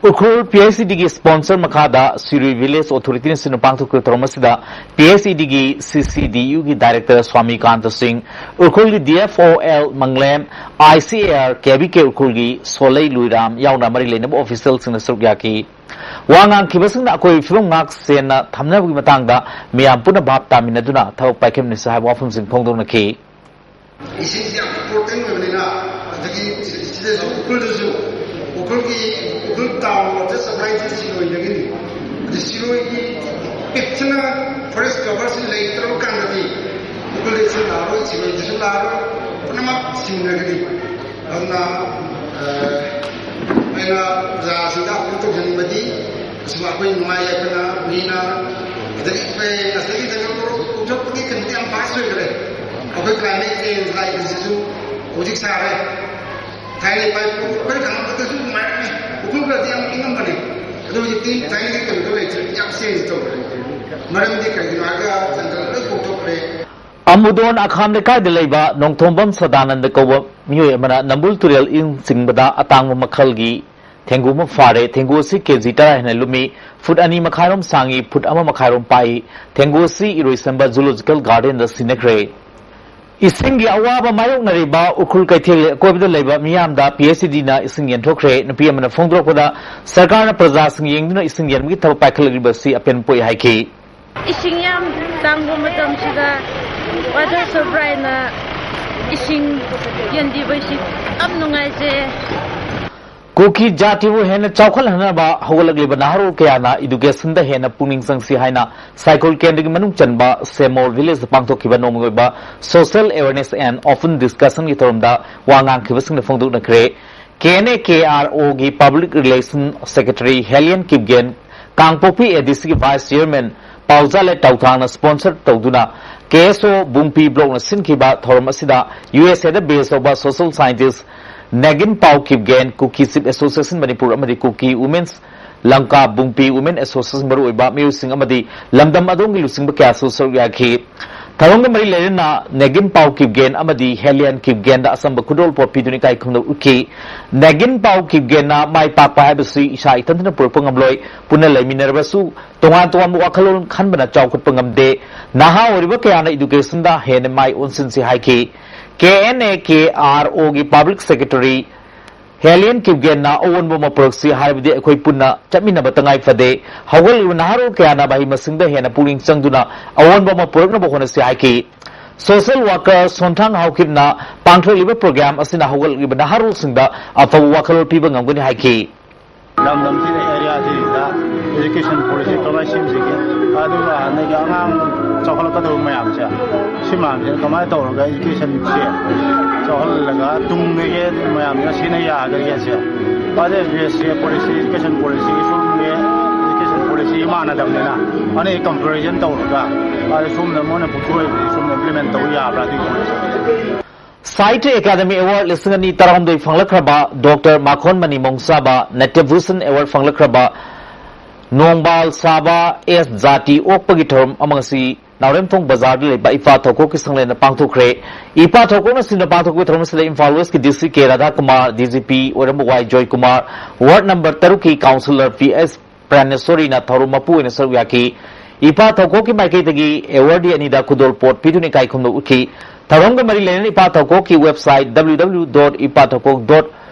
Ukhrul P H E ꯗꯤꯒꯤ sponsor ꯃꯈꯥꯗ ꯁꯤꯔꯣꯏ ꯚꯤꯂꯦꯖ ꯑꯣꯊꯣꯔꯤꯇꯤꯅ ꯁꯤꯟꯗꯨꯅ ꯄꯥꯡꯊꯣꯛꯈꯤꯕ ꯊꯧꯔꯝ ꯑꯁꯤꯗ ꯄꯤ ꯑꯩꯆ ꯏ ꯗꯤꯒꯤ ꯁꯤ ꯁꯤ ꯗꯤ ꯌꯨꯒꯤ ꯗꯥꯏꯔꯦꯛꯇꯔ ꯁ꯭ꯋꯥꯃꯤꯀꯥꯟꯇ ꯁꯤꯡ, ꯎꯈ꯭ꯔꯨꯜꯒꯤ D F O L ꯃꯪꯂꯦꯝ, I C A R K V ꯀꯦ ꯎꯈ꯭ꯔꯨꯜꯒꯤ ꯁꯣꯂꯩ ꯂꯨꯏꯔꯥꯝ ꯌꯥꯎꯅ ꯃꯔꯤ ꯂꯩꯅꯕ ꯑꯣꯐꯤꯁꯤꯌꯦꯜꯁꯤꯡꯅ ꯁꯔꯨꯛ ꯌꯥꯈꯤ꯫ ꯋꯥ ꯉꯥꯡꯈꯤꯕꯁꯤꯡꯅ ꯑꯀꯣꯏꯕ ꯐꯤꯕꯝ ꯉꯥꯛ ꯁꯦꯟꯅ ꯊꯝꯅꯕꯒꯤ ꯃꯇꯥꯡꯗ ꯃꯤꯌꯥꯝ ꯄꯨꯟꯅ ꯚꯥꯞ ꯇꯥꯃꯤꯟꯅꯗꯨꯅ ꯊꯕꯛ ꯄꯥꯏꯈꯠꯃꯤꯟꯅꯁꯤ ꯍꯥꯏꯕ ꯋꯥꯐꯝꯁꯤꯡ ꯐꯣꯡꯗꯣꯛꯅꯈꯤ꯫ ꯏꯁꯤꯡꯁꯤ ꯌꯥꯝ ꯏꯝꯄꯣꯔꯇꯦꯟ ꯑꯣꯏꯕꯅꯤꯅ, ꯑꯗꯒꯤ ꯁꯤꯗꯁꯨ ꯎꯈ꯭ꯔꯨꯜꯗꯁꯨ, ꯎꯈ꯭ꯔꯨꯜꯒꯤ, ꯎꯈ꯭ꯔꯨꯜ ꯇꯥꯎꯟ ꯋꯥꯇꯔ ꯁꯄ꯭ꯂꯥꯏꯁꯤ ꯁꯤꯔꯣꯏꯗꯒꯤꯅꯤ꯫ ꯑꯗꯨ ꯁꯤꯔꯣꯏꯒꯤ ꯄꯤꯛꯁꯤꯅ ꯐꯣꯔꯦꯁ ꯀꯚꯔꯁꯤ ꯂꯩꯇ꯭ꯔꯕ ꯀꯥꯟꯗꯗꯤ ꯎꯈ꯭ꯔꯨꯜꯗ ꯏꯁꯤꯡ ꯂꯥꯛꯑꯔꯣꯏ, ꯁꯤꯔꯣꯏꯗꯁꯨ ꯂꯥꯛꯑꯔꯣꯏ, ꯄꯨꯝꯅꯃꯛ ꯁꯤꯅꯒꯅꯤ꯫ ꯑꯗꯨꯅ, ꯑ, ꯑꯩꯅ ꯄ꯭ꯔꯖꯥꯁꯤꯡꯗ ꯑꯄꯤꯜ ꯇꯧꯖꯅꯤꯡꯕꯗꯤ, ꯑꯁꯤꯕꯨ ꯑꯩꯈꯣꯏ ꯅꯨꯡꯉꯥꯏ ꯌꯥꯏꯐꯅ ꯃꯤꯅ, ꯑꯗꯒꯤ ꯑꯩꯈꯣꯏ ꯉꯁꯥꯏꯒꯤ ꯀꯩꯅꯣ ꯎꯊꯣꯛꯄꯒꯤ ꯀꯩꯅꯣꯗꯤ ꯌꯥꯝ ꯐꯥꯁ ꯑꯣꯏꯈ꯭ꯔꯦ꯫ ꯑꯩꯈꯣꯏ ꯀ꯭ꯂꯥꯏꯃꯦꯠ ꯆꯦꯟꯖ ꯂꯥꯛꯏꯕꯁꯤꯁꯨ ꯍꯧꯖꯤꯛ ꯁꯥꯔꯦ꯫ ꯊꯥꯏꯅ ꯏꯄꯥ ꯏꯄꯨ ꯑꯩꯈꯣꯏꯅ ꯈꯪꯉꯛꯄꯗꯁꯨ ꯅꯨꯡꯉꯥꯏꯔꯝꯃꯤ, ꯎꯈ꯭ꯔꯨꯜꯒꯗꯤ ꯌꯥꯝ ꯏꯪꯉꯝꯕꯅꯤ꯫ ꯑꯗꯨ ꯍꯧꯖꯤꯛꯇꯤ ꯆꯥꯏꯅꯤꯁꯀꯤ ꯀꯩꯅꯣꯗꯣ ꯂꯩꯇ꯭ꯔꯦ, ꯌꯥꯝ ꯁꯦꯡꯅ ꯇꯧꯈ꯭ꯔꯦ꯫ ꯃꯔꯝꯗꯤ ꯀꯩꯒꯤꯅꯣ ꯍꯥꯏꯔꯒ ꯖꯪꯒꯜ ꯂꯣꯏ ꯀꯣꯛꯊꯣꯛꯈ꯭ꯔꯦ꯫ ꯑꯃꯨꯗꯣꯟ ꯑꯈꯥꯝ ꯂꯩꯀꯥꯏꯗ ꯂꯩꯕ ꯅꯣꯡꯊꯣꯝꯕꯝ ꯁꯗꯥꯅꯟꯗ ꯀꯧꯕ ꯃꯤꯑꯣꯏ ꯑꯃꯅ ꯅꯝꯕꯨꯜ ꯇꯨꯔꯦꯜ ꯏꯟ ꯆꯤꯡꯕꯗ ꯑꯇꯥꯡꯕ ꯃꯈꯜꯒꯤ ꯊꯦꯡꯒꯨ ꯑꯃ ꯐꯥꯔꯦ꯫ ꯊꯦꯡꯒꯨ ꯑꯁꯤ ꯀꯦꯖꯤ ꯇꯔꯥ ꯍꯦꯟꯅ ꯂꯨꯝꯃꯤ, ꯐꯨꯠ ꯑꯅꯤ ꯃꯈꯥꯏꯔꯣꯝ ꯁꯥꯡꯉꯤ, ꯐꯨꯠ ꯑꯃ ꯃꯈꯥꯏꯔꯣꯝ ꯄꯥꯛꯏ꯫ ꯊꯦꯡꯒꯨ ꯑꯁꯤ ꯏꯔꯣꯏꯁꯦꯝꯕ ꯖꯨꯂꯣꯖꯤꯀꯦꯜ ꯒꯥꯔꯗꯦꯟꯗ ꯁꯤꯟꯅꯈ꯭ꯔꯦ꯫ ꯏꯁꯤꯡꯒꯤ ꯑꯋꯥꯕ ꯃꯥꯌꯣꯛꯅꯔꯤꯕ ꯎꯈ꯭ꯔꯨꯜ ꯀꯩꯊꯦꯜ ꯑꯀꯣꯏꯕꯗ ꯂꯩꯕ ꯃꯤꯌꯥꯝꯗ ꯄꯤ ꯑꯩꯆ ꯏ ꯗꯤꯅ ꯏꯁꯤꯡ ꯌꯦꯟꯊꯣꯛꯈ꯭ꯔꯦ꯫ ꯅꯨꯄꯤ ꯑꯃꯅ ꯐꯣꯡꯗꯣꯔꯛꯄꯗ, ꯁꯔꯀꯥꯔꯅ ꯄ꯭ꯔꯖꯥꯁꯤꯡ ꯌꯦꯡꯗꯨꯅ ꯏꯁꯤꯡ ꯌꯦꯟꯕꯒꯤ ꯊꯕꯛ ꯄꯥꯏꯈꯠꯂꯛꯂꯤꯕꯁꯤ ꯑꯄꯦꯟ ꯄꯣꯛꯏ ꯍꯥꯏꯈꯤ꯫ ꯏꯁꯤꯡ ꯌꯥꯝ ꯇꯥꯡꯕ ꯃꯇꯝꯁꯤꯗ ꯋꯥꯇꯔ ꯁꯄ꯭ꯂꯥꯏꯅ ꯏꯁꯤꯡ ꯌꯦꯟꯕꯤꯕꯁꯤ ꯌꯥꯝ ꯅꯨꯡꯉꯥꯏꯖꯩ꯫ ꯀꯨꯀꯤ ꯖꯥꯇꯤꯕꯨ ꯍꯦꯟꯅ ꯆꯥꯎꯈꯠꯍꯟꯅꯕ ꯍꯧꯒꯠꯂꯛꯂꯤꯕ ꯅꯍꯥꯔꯣꯜ ꯀꯌꯥꯅ ꯏꯗꯨꯀꯦꯁꯟꯗ ꯍꯦꯟꯅ ꯄꯨꯛꯅꯤꯡ ꯆꯪꯁꯤ ꯍꯥꯏꯅ ꯁꯥꯏꯀꯨꯜ ꯀꯦꯟꯗ꯭ꯔꯒꯤ ꯃꯅꯨꯡ ꯆꯟꯕ ꯁꯦꯃꯣꯜ ꯚꯤꯂꯦꯖꯇ ꯄꯥꯡꯊꯣꯛꯈꯤꯕ ꯅꯣꯡꯃꯒꯤ ꯑꯣꯏꯕ Social Awareness and Open Discussionꯒꯤ ꯊꯧꯔꯝꯗ ꯋꯥ ꯉꯥꯡꯈꯤꯕꯁꯤꯡꯅ ꯐꯣꯡꯗꯣꯛꯅꯈ꯭ꯔꯦ꯫ ꯀꯦ ꯑꯦꯟ ꯑꯦ ꯀꯦ ꯑꯥꯔ ꯑꯣꯒꯤ Public Relation Secretary ꯍꯦꯂꯤꯌꯟ ꯀꯤꯞꯒꯦꯟ, ꯀꯥꯡꯄꯣꯛꯄꯤ ꯑꯦ ꯗꯤ ꯁꯤꯒꯤ Vice Chairman ꯄꯥꯎꯖꯥꯂꯦ ꯇꯧꯊꯥꯡꯅ sponsor ꯇꯧꯗꯨꯅ ꯀꯦ ꯑꯦꯁ ꯑꯣ ꯕꯨꯡꯄꯤ blockꯅ ꯁꯤꯟꯈꯤꯕ ꯊꯧꯔꯝ ꯑꯁꯤꯗ ꯌꯨ ꯑꯦꯁ ꯑꯦꯗ base ꯇꯧꯕ social scientist ꯅꯦꯒꯤꯟ ꯄꯥꯎ ꯀꯤꯞꯒꯦꯟ, ꯀꯨꯀꯤ Chief Association ꯃꯅꯤꯄꯨꯔ ꯑꯃꯗꯤ ꯀꯨꯀꯤ Women's ꯂꯪꯀꯥ ꯕꯨꯡꯄꯤ Women Association ꯃꯔꯨꯑꯣꯏꯕ ꯃꯤꯑꯣꯏꯁꯤꯡ ꯑꯃꯗꯤ ꯂꯝꯗꯝ ꯑꯗꯣꯝꯒꯤ ꯂꯨꯆꯤꯡꯕ ꯀꯌꯥꯁꯨ ꯁꯔꯨꯛ ꯌꯥꯈꯤ꯫ ꯊꯧꯔꯝꯒ ꯃꯔꯤ ꯂꯩꯅꯅ ꯅꯦꯒꯤꯟ ꯄꯥꯎ ꯀꯤꯞꯒꯦꯟ ꯑꯃꯗꯤ ꯍꯦꯂꯤꯌꯟ ꯀꯤꯞꯒꯦꯟꯗ ꯑꯆꯝꯕ ꯈꯨꯗꯣꯜꯄꯣꯠ ꯄꯤꯗꯨꯅ ꯏꯀꯥꯏ ꯈꯨꯝꯅꯧ ꯎꯠꯈꯤ꯫ ꯅꯦꯒꯤꯟ ꯄꯥꯎ ꯀꯤꯞꯒꯦꯟꯅ ꯃꯥꯏ ꯄꯥꯛꯄ ꯍꯥꯏꯕꯁꯤ ꯏꯁꯥ ꯏꯊꯟꯇꯅ ꯄꯨꯔꯛꯄ ꯉꯝꯂꯣꯏ, ꯄꯨꯟꯅ ꯂꯩꯃꯤꯟꯅꯔꯕꯁꯨ ꯇꯣꯉꯥꯟ ꯇꯣꯉꯥꯟꯕ ꯋꯥꯈꯜꯂꯣꯟ ꯈꯟꯕꯅ ꯆꯥꯎꯈꯠꯄ ꯉꯝꯗꯦ꯫ ꯅꯍꯥ ꯑꯣꯏꯔꯤꯕ ꯀꯌꯥꯅ ꯏꯗꯨꯀꯦꯁꯟꯗ ꯍꯦꯟꯅ ꯃꯥꯏ ꯑꯣꯟꯁꯤꯟꯁꯤ ꯍꯥꯏꯈꯤ꯫ ꯀꯦ ꯑꯦꯟ ꯑꯦ ꯀꯦ ꯑꯥꯔ ꯑꯣꯒꯤ Public Secretary ꯍꯦꯂꯤꯌꯟ ꯀꯤꯞꯒꯦꯟꯅ ꯑꯑꯣꯟꯕ ꯑꯃ ꯄꯨꯔꯛꯁꯤ ꯍꯥꯏꯔꯕꯗꯤ ꯑꯩꯈꯣꯏ ꯄꯨꯟꯅ ꯆꯠꯃꯤꯟꯅꯕ ꯇꯉꯥꯏ ꯐꯗꯦ꯫ ꯍꯧꯒꯠꯂꯤꯕ ꯅꯍꯥꯔꯣꯜ ꯀꯌꯥꯅ ꯃꯍꯩ ꯃꯁꯤꯡꯗ ꯍꯦꯟꯅ ꯄꯨꯛꯅꯤꯡ ꯆꯪꯗꯨꯅ ꯑꯑꯣꯟꯕ ꯑꯃ ꯄꯨꯔꯛꯅꯕ ꯍꯣꯠꯅꯁꯤ ꯍꯥꯏꯈꯤ꯫ Social worker ꯁꯣꯟꯊꯥꯡ ꯍꯥꯎꯀꯤꯞꯅ ꯄꯥꯡꯊꯣꯛꯂꯤꯕ program ꯑꯁꯤꯅ ꯍꯧꯒꯠꯂꯛꯂꯤꯕ ꯅꯍꯥꯔꯣꯜꯁꯤꯡꯗ ꯑꯐꯕ ꯋꯥꯈꯜꯂꯣꯟ ꯄꯤꯕ ꯉꯝꯒꯅꯤ ꯍꯥꯏꯈꯤ꯫ ꯂꯝꯗꯝꯁꯤꯗ ꯑꯦꯔꯤꯌꯥꯁꯤꯗ ꯏꯖꯨꯀꯦꯁꯟ ꯄꯣꯂꯤꯁꯤ ꯀꯃꯥꯏꯅ ꯁꯦꯝꯁꯤꯒꯦ, ꯑꯗꯨꯒ ꯍꯟꯗꯛꯀꯤ ꯑꯉꯥꯡ ꯆꯥꯎꯈꯠꯂꯛꯀꯗꯧꯕ ꯃꯌꯥꯝꯁꯦ, ꯁꯤ ꯃꯌꯥꯝꯁꯤꯅ ꯀꯃꯥꯏꯅ ꯇꯧꯔꯒ ꯏꯖꯨꯀꯦꯁꯟꯁꯦ ꯆꯥꯎꯍꯜꯂꯒ ꯇꯨꯡꯗꯒꯤ ꯃꯌꯥꯝꯁꯤꯅ ꯁꯤꯖꯤꯟꯅ ꯌꯥꯒꯗꯒꯦꯁꯦ, ꯑꯗꯩ ꯕꯦꯁꯁꯦ ꯄꯣꯂꯤꯁꯤ, ꯏꯖꯨꯀꯦꯁꯟ ꯄꯣꯂꯤꯁꯤ, ꯁꯣꯝꯒꯤ ꯏꯖꯨꯀꯦꯁꯟ ꯄꯣꯂꯤꯁꯤ ꯃꯥꯟꯅꯗꯕꯅꯤꯅ, ꯑꯅꯤ ꯀꯝꯄꯦꯔꯤꯖꯟ ꯇꯧꯔꯒ ꯑꯗ ꯁꯣꯝꯗ ꯃꯣꯏꯅ ꯄꯨꯊꯣꯔꯛꯏꯕꯁꯤ ꯁꯣꯝꯗ ꯏꯝꯄ꯭ꯂꯤꯃꯦꯟ ꯇꯧꯕ ꯌꯥꯕ꯭ꯔꯥ ꯑꯗꯨꯒꯤ ꯄꯣꯂꯤꯁꯤ? ꯁꯥꯍꯤꯇ꯭ꯌ ꯑꯦꯀꯥꯗꯃꯤ ꯑꯦꯋꯥꯔꯗ ꯂꯤꯁꯤꯡ ꯑꯅꯤ ꯇꯔꯥꯍꯨꯝꯗꯣꯏ ꯐꯪꯂꯛꯈ꯭ꯔꯕ doctor ꯃꯥꯈꯣꯟ money ꯃꯣꯡꯁꯥꯕ, Natya Bhushan award ꯐꯪꯂꯛꯈ꯭ꯔꯕ ꯅꯣꯡꯕꯥꯜ ꯁꯥꯕ ꯑꯦꯁ ꯖꯥꯇꯤ ꯑꯣꯛꯄꯒꯤ ꯊꯧꯔꯝ ꯑꯃ ꯉꯁꯤ ꯅꯥꯎꯔꯦꯝꯊꯣꯡ ꯕꯖꯥꯔꯗ ꯂꯩꯕ ꯏꯄꯥ ꯊꯧꯀꯣꯛꯀꯤ ꯁꯪꯂꯦꯟꯗ ꯄꯥꯡꯊꯣꯛꯈ꯭ꯔꯦ꯫ ꯏꯄꯥ ꯊꯧꯀꯣꯛꯅ ꯁꯤꯟꯗꯨꯅ ꯄꯥꯡꯊꯣꯛꯄꯒꯤ ꯊꯧꯔꯝ ꯑꯁꯤꯗ ꯏꯝꯐꯥꯜ ꯋꯦꯁꯀꯤ ꯗꯤ ꯁꯤ ꯀꯦ ꯔꯥꯙꯥꯀꯨꯃꯥꯔ, ꯗꯤ ꯖꯤ ꯄꯤ ꯑꯣꯏꯔꯝꯕ ꯋꯥꯏ ꯖꯣꯏꯀꯨꯃꯥꯔ, ꯋꯥꯔꯗ ꯅꯝꯕꯔ ꯇꯔꯨꯛꯀꯤ ꯀꯥꯎꯟꯁꯤꯂꯔ ꯄꯤ ꯑꯦꯁ ꯄ꯭ꯔꯥꯅꯦꯁꯣꯔꯤꯅ ꯊꯧꯔꯝ ꯃꯄꯨ ꯑꯣꯏꯅ ꯁꯔꯨꯛ ꯌꯥꯈꯤ꯫ ꯏꯄꯥ ꯊꯧꯀꯣꯛꯀꯤ ꯃꯥꯏꯀꯩꯗꯒꯤ ꯑꯦꯋꯥꯔꯗꯤ ꯑꯅꯤꯗ ꯈꯨꯗꯣꯜꯄꯣꯠ ꯄꯤꯗꯨꯅ ꯏꯀꯥꯏ ꯈꯨꯝꯅꯕ ꯎꯠꯈꯤ꯫ ꯊꯧꯔꯝꯒ ꯃꯔꯤ ꯂꯩꯅꯅ ꯏꯄꯥ ꯊꯧꯀꯣꯛꯀꯤ website W W W dot ipathokok dot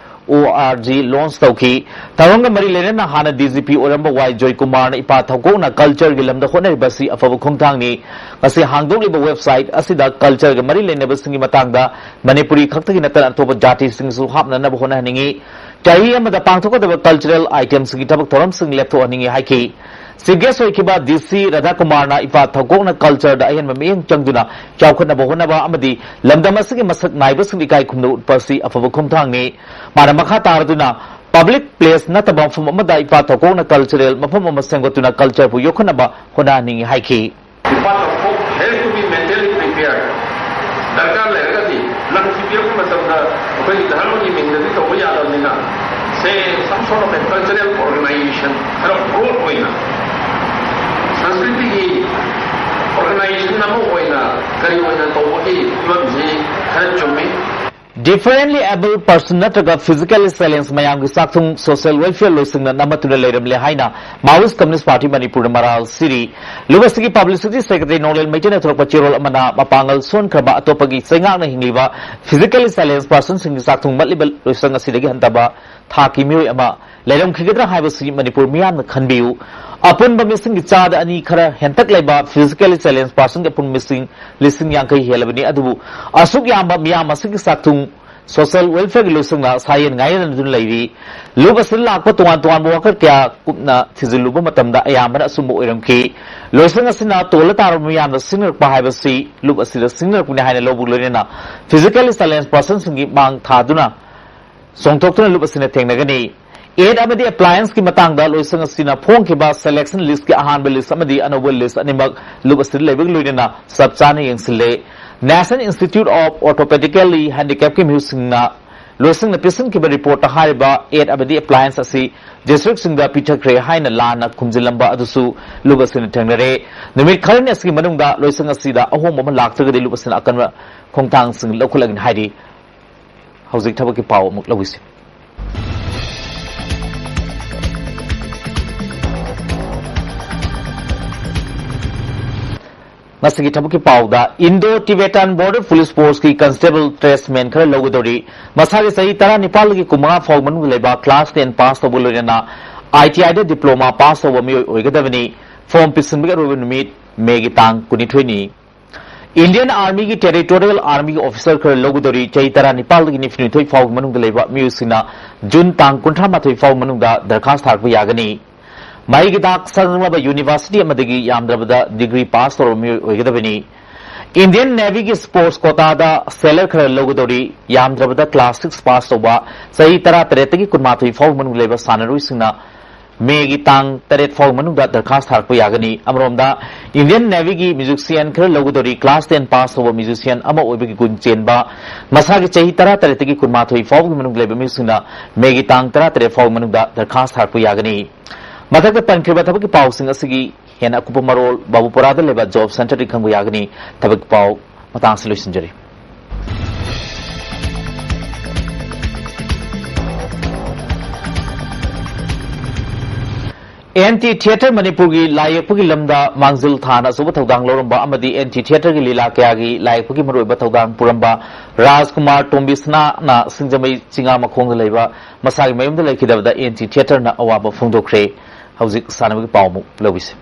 org launch ꯇꯧꯈꯤ꯫ ꯊꯧꯔꯝꯒ ꯃꯔꯤ ꯂꯩꯅꯅ ꯍꯥꯟꯅ ꯗꯤ ꯖꯤ ꯄꯤ ꯑꯣꯏꯔꯝꯕ ꯋꯥꯏ ꯖꯣꯏꯀꯨꯃꯥꯔꯅ ꯏꯄꯥ ꯊꯧꯀꯣꯛꯅ ꯀꯜꯆꯔꯒꯤ ꯂꯝꯗ ꯍꯣꯠꯅꯔꯤꯕ ꯑꯁꯤ ꯑꯐꯕ ꯈꯣꯡꯊꯥꯡꯅꯤ꯫ ꯉꯁꯤ ꯍꯥꯡꯗꯣꯛꯂꯤꯕ ꯋꯦꯕꯁꯥꯏꯠ ꯑꯁꯤꯗ ꯀꯜꯆꯔꯒ ꯃꯔꯤ ꯂꯩꯅꯕꯁꯤꯡꯒꯤ ꯃꯇꯥꯡꯗ ꯃꯅꯤꯄꯨꯔꯤ ꯈꯛꯇꯒꯤ ꯅꯠꯇꯅ ꯑꯇꯣꯞꯄ ꯖꯥꯇꯤꯁꯤꯡꯁꯨ ꯍꯥꯞꯅꯅꯕ ꯍꯣꯠꯅꯍꯟꯅꯤꯡꯏ꯫ ꯆꯍꯤ ꯑꯃꯗ ꯄꯥꯡꯊꯣꯛꯀꯗꯕ ꯀꯜꯆꯔꯦꯜ ꯑꯥꯏꯇꯦꯝꯁꯤꯡꯒꯤ ꯊꯕꯛ ꯊꯧꯔꯝꯁꯤꯡ ꯂꯦꯞꯊꯣꯛꯍꯟꯅꯤꯡꯏ ꯍꯥꯏꯈꯤ꯫ ꯆꯤꯐ ꯒꯦꯁ ꯑꯣꯏꯈꯤꯕ ꯗꯤ ꯁꯤ ꯔꯥꯙꯥꯀꯨꯃꯥꯔꯅ ꯏꯄꯥ ꯊꯧꯀꯣꯛꯅ ꯀꯜꯆꯔꯗ ꯑꯍꯦꯟꯕ ꯃꯤꯠꯌꯦꯡ ꯆꯪꯗꯨꯅ ꯆꯥꯎꯈꯠꯅꯕ ꯍꯣꯠꯅꯕ ꯑꯃꯗꯤ ꯂꯝꯗꯝ ꯑꯁꯤꯒꯤ ꯃꯁꯛ ꯅꯥꯏꯕꯁꯤꯡꯗ ꯏꯀꯥꯏ ꯈꯨꯝꯅꯕ ꯎꯠꯄ ꯑꯁꯤ ꯑꯐꯕ ꯈꯣꯡꯊꯥꯡꯅꯤ꯫ ꯃꯥꯅ ꯃꯈꯥ ꯇꯥꯔꯗꯨꯅ ꯄꯕ꯭ꯂꯤꯛ ꯄ꯭ꯂꯦꯁ ꯅꯠꯇꯕ ꯃꯐꯝ ꯑꯃꯗ ꯏꯄꯥ ꯊꯧꯀꯣꯛꯅ ꯀꯜꯆꯔꯦꯜ ꯃꯐꯝ ꯑꯃ ꯁꯦꯝꯒꯠꯇꯨꯅ ꯀꯜꯆꯔꯕꯨ ꯌꯣꯛꯈꯠꯅꯕ ꯍꯣꯠꯅꯍꯟꯅꯤꯡꯏ ꯍꯥꯏꯈꯤ꯫ Part of folk has to be mentally prepared. ꯗꯔꯀꯥꯔ ꯂꯩꯔꯒꯗꯤ ꯂꯝꯁꯤ ꯄꯤꯔꯛꯄ ꯃꯇꯝꯗ ꯑꯩꯈꯣꯏꯒꯤ ꯙꯔꯃꯒꯤ ꯃꯤꯡꯗꯗꯤ ꯇꯧꯕ ꯌꯥꯗꯕꯅꯤꯅ, say, some sort of a cultural organization, ꯈꯔ broad ꯑꯣꯏꯅ ꯁꯪꯁꯀ꯭ꯔꯤꯇꯤꯒꯤ organization ꯑꯃ ꯑꯣꯏꯅ ꯀꯔꯤ ꯑꯣꯏꯅ ꯇꯧꯕꯒꯤ ꯐꯤꯕꯝꯁꯤ ꯈꯔ ꯆꯨꯝꯃꯤ꯫ Differently abled person ꯅꯠꯇ꯭ꯔꯒ physically challenged ꯃꯌꯥꯝꯒꯤ ꯆꯥꯛꯊꯨꯡ social welfare ꯂꯣꯏꯁꯪꯅ ꯅꯝꯃꯠꯇꯨꯅ ꯂꯩꯔꯝꯂꯦ ꯍꯥꯏꯅ Maoist Communist Party ꯃꯅꯤꯄꯨꯔꯅ ꯃꯔꯥꯜ ꯁꯤꯔꯤ꯫ ꯂꯨꯞ ꯑꯁꯤꯒꯤ publicity secretary ꯅꯣꯡꯂꯦꯟ ꯃꯩꯇꯩꯅ ꯊꯣꯔꯛꯄ ꯆꯦꯔꯣꯜ ꯑꯃꯅ ꯃꯄꯥꯡꯒꯜ ꯁꯣꯟꯈ꯭ꯔꯕ ꯑꯇꯣꯞꯄꯒꯤ ꯆꯩꯉꯥꯛꯅ ꯍꯤꯡꯂꯤꯕ physically challenged personꯁꯤꯡꯒꯤ ꯆꯥꯛꯊꯨꯡ ꯃꯠꯂꯤꯕ ꯂꯣꯏꯁꯪ ꯑꯁꯤꯗꯒꯤ ꯍꯟꯊꯕ ꯊꯥꯛꯀꯤ ꯃꯤꯑꯣꯏ ꯑꯃ ꯂꯩꯔꯝꯈꯤꯒꯗ꯭ꯔꯥ ꯍꯥꯏꯕꯁꯤ ꯃꯅꯤꯄꯨꯔ ꯃꯤꯌꯥꯝꯅ ꯈꯟꯕꯤꯌꯨ꯫ ꯑꯄꯨꯟꯕ ꯃꯤꯁꯤꯡꯒꯤ ꯆꯥꯗ ꯑꯅꯤ ꯈꯔ ꯍꯦꯟꯇꯛ ꯂꯩꯕ physically challenged personꯒꯤ ꯑꯄꯨꯟꯕ ꯃꯤꯁꯤꯡ ꯂꯤꯁꯤꯡ ꯌꯥꯡꯈꯩ ꯍꯦꯜꯂꯕꯅꯤ꯫ ꯑꯗꯨꯕꯨ ꯑꯁꯨꯛ ꯌꯥꯝꯕ ꯃꯤꯌꯥꯝ ꯑꯁꯤꯒꯤ ꯆꯥꯛꯊꯨꯡ social welfareꯒꯤ ꯂꯣꯏꯁꯪꯅ ꯁꯥꯌꯦꯟ ꯉꯥꯏꯅꯗꯨꯅ ꯂꯩꯔꯤ꯫ ꯂꯨꯞ ꯑꯁꯤꯗ ꯂꯥꯛꯄ ꯇꯣꯉꯥꯟ ꯇꯣꯉꯥꯟꯕ worker ꯀꯌꯥ ꯀꯨꯞꯅ ꯊꯤꯖꯤꯜꯂꯨꯕ ꯃꯇꯝꯗ ꯑꯌꯥꯝꯕꯅ ꯑꯆꯨꯝꯕ ꯑꯣꯏꯔꯝꯈꯤ꯫ ꯂꯣꯏꯁꯪ ꯑꯁꯤꯅ ꯇꯣꯜꯂ ꯇꯥꯔꯕ ꯃꯤꯌꯥꯝꯅ ꯁꯤꯡꯅꯔꯛꯄ ꯍꯥꯏꯕꯁꯤ ꯂꯨꯞ ꯑꯁꯤꯗ ꯁꯤꯡꯅꯔꯛꯄꯅꯤ ꯍꯥꯏꯅ ꯂꯧꯕꯒ ꯂꯣꯏꯅꯅ physically challenged personꯁꯤꯡꯒꯤ ꯃꯥꯡ ꯊꯥꯗꯨꯅ ꯆꯣꯡꯊꯣꯛꯇꯨꯅ ꯂꯨꯞ ꯑꯁꯤꯅ ꯊꯦꯡꯅꯒꯅꯤ꯫ Aid ꯑꯃꯗꯤ applianceꯀꯤ ꯃꯇꯥꯡꯗ ꯂꯣꯏꯁꯪ ꯑꯁꯤꯅ ꯐꯣꯡꯈꯤꯕ selection listꯀꯤ ꯑꯍꯥꯟꯕ list ꯑꯃꯗꯤ ꯑꯅꯧꯕ list ꯑꯅꯤꯃꯛ ꯂꯨꯞ ꯑꯁꯤꯗ ꯂꯩꯕꯒ ꯂꯣꯏꯅꯅ ꯆꯞ ꯆꯥꯅ ꯌꯦꯡꯁꯤꯜꯂꯦ꯫ National Institute of Orthopedically Handicapꯀꯤ ꯃꯤꯍꯨꯠꯁꯤꯡꯅ ꯂꯣꯏꯁꯪꯅ ꯄꯤꯁꯤꯟꯈꯤꯕ ꯔꯤꯄꯣꯔꯠꯇ ꯍꯥꯏꯔꯤꯕ ꯑꯦꯠ ꯑꯃꯗꯤ ꯑꯦꯄ꯭ꯂꯥꯏꯌꯦꯟꯁ ꯑꯁꯤ ꯗꯤꯁꯇ꯭ꯔꯤꯛꯁꯤꯡꯗ ꯄꯤꯊꯈ꯭ꯔꯦ ꯍꯥꯏꯅ ꯂꯥꯟꯅ ꯈꯨꯝꯖꯤꯜꯂꯝꯕ ꯑꯗꯨꯁꯨ ꯂꯨꯞ ꯑꯁꯤꯅ ꯊꯦꯡꯅꯔꯦ꯫ ꯅꯨꯃꯤꯠ ꯈꯔꯅꯤ ꯑꯁꯤꯒꯤ ꯃꯅꯨꯡꯗ ꯂꯣꯏꯁꯪ ꯑꯁꯤꯗ ꯑꯍꯣꯡꯕ ꯑꯃ ꯂꯥꯛꯇ꯭ꯔꯒꯗꯤ ꯂꯨꯞ ꯑꯁꯤꯅ ꯑꯀꯟꯕ ꯈꯣꯡꯊꯥꯡꯁꯤꯡ ꯂꯧꯈꯠꯂꯒꯅꯤ ꯍꯥꯏꯔꯤ꯫ ꯍꯧꯖꯤꯛ ꯊꯕꯛꯀꯤ ꯄꯥꯎ ꯑꯃꯨꯛ ꯂꯧꯏꯁꯤ꯫ ꯉꯁꯤꯒꯤ ꯊꯕꯛꯀꯤ ꯄꯥꯎꯗ, ꯏꯟꯗꯣ ꯇꯤꯕꯦꯇꯥꯟ ꯕꯣꯔꯗꯔ ꯄꯨꯂꯤꯁ ꯐꯣꯔꯁꯀꯤ ꯀꯟꯁꯇꯦꯕꯜ ꯇ꯭ꯔꯦꯗꯃꯦꯟ ꯈꯔ ꯂꯧꯒꯗꯧꯔꯤ꯫ ꯃꯁꯥꯒꯤ ꯆꯍꯤ ꯇꯔꯥꯅꯤꯄꯥꯜꯗꯒꯤ ꯀꯨꯟꯃꯉꯥ ꯐꯥꯎꯕ ꯃꯅꯨꯡꯗ ꯂꯩꯕ ꯀ꯭ꯂꯥꯁ ꯇꯦꯟ ꯄꯥꯁ ꯇꯧꯕ ꯂꯣꯏꯅꯅ ꯑꯥꯏ ꯇꯤ ꯑꯥꯏꯗ ꯗꯤꯄ꯭ꯂꯣꯃꯥ ꯄꯥꯁ ꯇꯧꯕ ꯃꯤꯑꯣꯏ ꯑꯣꯏꯒꯗꯕꯅꯤ꯫ ꯐꯣꯔꯝ ꯄꯤꯁꯤꯟꯕꯒꯤ ꯑꯔꯣꯏꯕ ꯅꯨꯃꯤꯠ ꯃꯦꯒꯤ ꯇꯥꯡ ꯀꯨꯟꯅꯤꯊꯣꯏꯅꯤ꯫ ꯏꯟꯗꯤꯌꯟ ꯑꯥꯔꯃꯤꯒꯤ ꯇꯦꯔꯤꯇꯣꯔꯤꯌꯦꯜ ꯑꯥꯔꯃꯤꯒꯤ ꯑꯣꯐꯤꯁꯥꯔ ꯈꯔ ꯂꯧꯒꯗꯧꯔꯤ꯫ ꯆꯍꯤ ꯇꯔꯥꯅꯤꯄꯥꯜꯗꯒꯤ ꯅꯤꯐꯨꯅꯤꯊꯣꯏ ꯐꯥꯎꯕ ꯃꯅꯨꯡꯗ ꯂꯩꯕ ꯃꯤꯑꯣꯏꯁꯤꯡꯅ ꯖꯨꯟ ꯇꯥꯡ ꯀꯨꯟꯊ꯭ꯔꯥ ꯃꯥꯊꯣꯏ ꯐꯥꯎꯕ ꯃꯅꯨꯡꯗ ꯗꯔꯈꯥꯁ ꯊꯥꯔꯛꯄ ꯌꯥꯒꯅꯤ꯫ ꯃꯍꯩꯒꯤ ꯊꯥꯛ ꯁꯪꯂꯕ ꯌꯨꯅꯤꯚꯔꯁꯤꯇꯤ ꯑꯃꯗꯒꯤ ꯌꯥꯝꯗ꯭ꯔꯕꯗ ꯗꯤꯒ꯭ꯔꯤ ꯄꯥꯁ ꯇꯧꯔꯕ ꯃꯤꯑꯣꯏ ꯑꯣꯏꯒꯗꯕꯅꯤ꯫ ꯏꯟꯗꯤꯌꯟ ꯅꯦꯚꯤꯒꯤ ꯁ꯭ꯄꯣꯔꯠꯁ ꯀꯣꯇꯥꯗ ꯁꯦꯂꯔ ꯈꯔ ꯂꯧꯒꯗꯧꯔꯤ꯫ ꯌꯥꯝꯗ꯭ꯔꯕꯗ ꯀ꯭ꯂꯥꯁ ꯁꯤꯛꯁ ꯄꯥꯁ ꯇꯧꯕ, ꯆꯍꯤ ꯇꯔꯥꯇꯔꯦꯠꯇꯒꯤ ꯀꯨꯟꯃꯥꯊꯣꯏ ꯐꯥꯎꯕ ꯃꯅꯨꯡꯗ ꯂꯩꯕ ꯁꯥꯟꯅꯔꯣꯏꯁꯤꯡꯅ ꯃꯦꯒꯤ ꯇꯥꯡ ꯇꯔꯦꯠ ꯐꯥꯎꯕ ꯃꯅꯨꯡꯗ ꯗꯔꯈꯥꯁ ꯊꯥꯔꯛꯄ ꯌꯥꯒꯅꯤ꯫ ꯑꯃꯔꯣꯝꯗ, ꯏꯟꯗꯤꯌꯟ ꯅꯦꯚꯤꯒꯤ ꯃ꯭ꯌꯨꯖꯤꯁꯤꯌꯥꯟ ꯈꯔ ꯂꯧꯒꯗꯧꯔꯤ꯫ ꯀ꯭ꯂꯥꯁ ꯇꯦꯟ ꯄꯥꯁ ꯇꯧꯕ ꯃ꯭ꯌꯨꯖꯤꯁꯤꯌꯥꯟ ꯑꯃ ꯑꯣꯏꯕꯒꯤ ꯒꯨꯟ ꯆꯦꯟꯕ, ꯃꯁꯥꯒꯤ ꯆꯍꯤ ꯇꯔꯥꯇꯔꯦꯠꯇꯒꯤ ꯀꯨꯟꯃꯥꯊꯣꯏ ꯐꯥꯎꯕꯒꯤ ꯃꯅꯨꯡꯗ ꯂꯩꯕ ꯃꯤꯑꯣꯏꯁꯤꯡꯅ ꯃꯦꯒꯤ ꯇꯥꯡ ꯇꯔꯥꯇꯔꯦꯠ ꯐꯥꯎꯕ ꯃꯅꯨꯡꯗ ꯗꯔꯈꯥꯁ ꯊꯥꯔꯛꯄ ꯌꯥꯒꯅꯤ꯫ ꯃꯊꯛꯇ ꯄꯟꯈ꯭ꯔꯤꯕ ꯊꯕꯛꯀꯤ ꯄꯥꯎꯁꯤꯡ ꯑꯁꯤꯒꯤ ꯍꯦꯟꯅ ꯑꯀꯨꯞꯄ ꯃꯔꯣꯜ ꯕꯥꯕꯨꯄꯨꯔꯥꯗ ꯂꯩꯕ ꯖꯣꯕ ꯁꯦꯟꯇꯔꯗꯒꯤ ꯈꯪꯕ ꯌꯥꯒꯅꯤ꯫ ꯊꯕꯛꯀꯤ ꯄꯥꯎ ꯃꯇꯥꯡ ꯑꯁꯤ ꯂꯣꯏꯁꯤꯟꯖꯔꯤ꯫ ꯑꯦꯟꯇꯤ ꯊꯤꯌꯦꯇꯔ ꯃꯅꯤꯄꯨꯔꯒꯤ ꯂꯥꯏ ꯌꯦꯛꯄꯒꯤ ꯂꯝꯗ ꯃꯥꯡꯖꯤꯜ ꯊꯥꯅ ꯑꯆꯧꯕ ꯊꯧꯗꯥꯡ ꯂꯧꯔꯝꯕ ꯑꯃꯗꯤ ꯑꯦꯟꯇꯤ ꯊꯤꯌꯦꯇꯔꯒꯤ ꯂꯤꯂꯥ ꯀꯌꯥꯒꯤ ꯂꯥꯏ ꯌꯦꯛꯄꯒꯤ ꯃꯔꯨꯑꯣꯏꯕ ꯊꯧꯗꯥꯡ ꯄꯨꯔꯝꯕ ꯔꯥꯖꯀꯨꯃꯥꯔ ꯇꯣꯝꯕꯤꯁꯅꯥꯅ ꯁꯤꯡꯖꯃꯩ ꯆꯤꯉꯥ ꯃꯈꯣꯡꯗ ꯂꯩꯕ ꯃꯁꯥꯒꯤ ꯃꯌꯨꯝꯗ ꯂꯩꯈꯤꯗꯕꯗ ꯑꯦꯟꯇꯤ ꯊꯤꯌꯦꯇꯔꯅ ꯑꯋꯥꯕ ꯐꯣꯡꯗꯣꯛꯈ꯭ꯔꯦ꯫ ꯍꯧꯖꯤꯛ ꯁꯥꯟꯅꯕꯒꯤ ꯄꯥꯎ ꯑꯃꯨꯛ ꯂꯧꯕꯤꯁꯤ꯫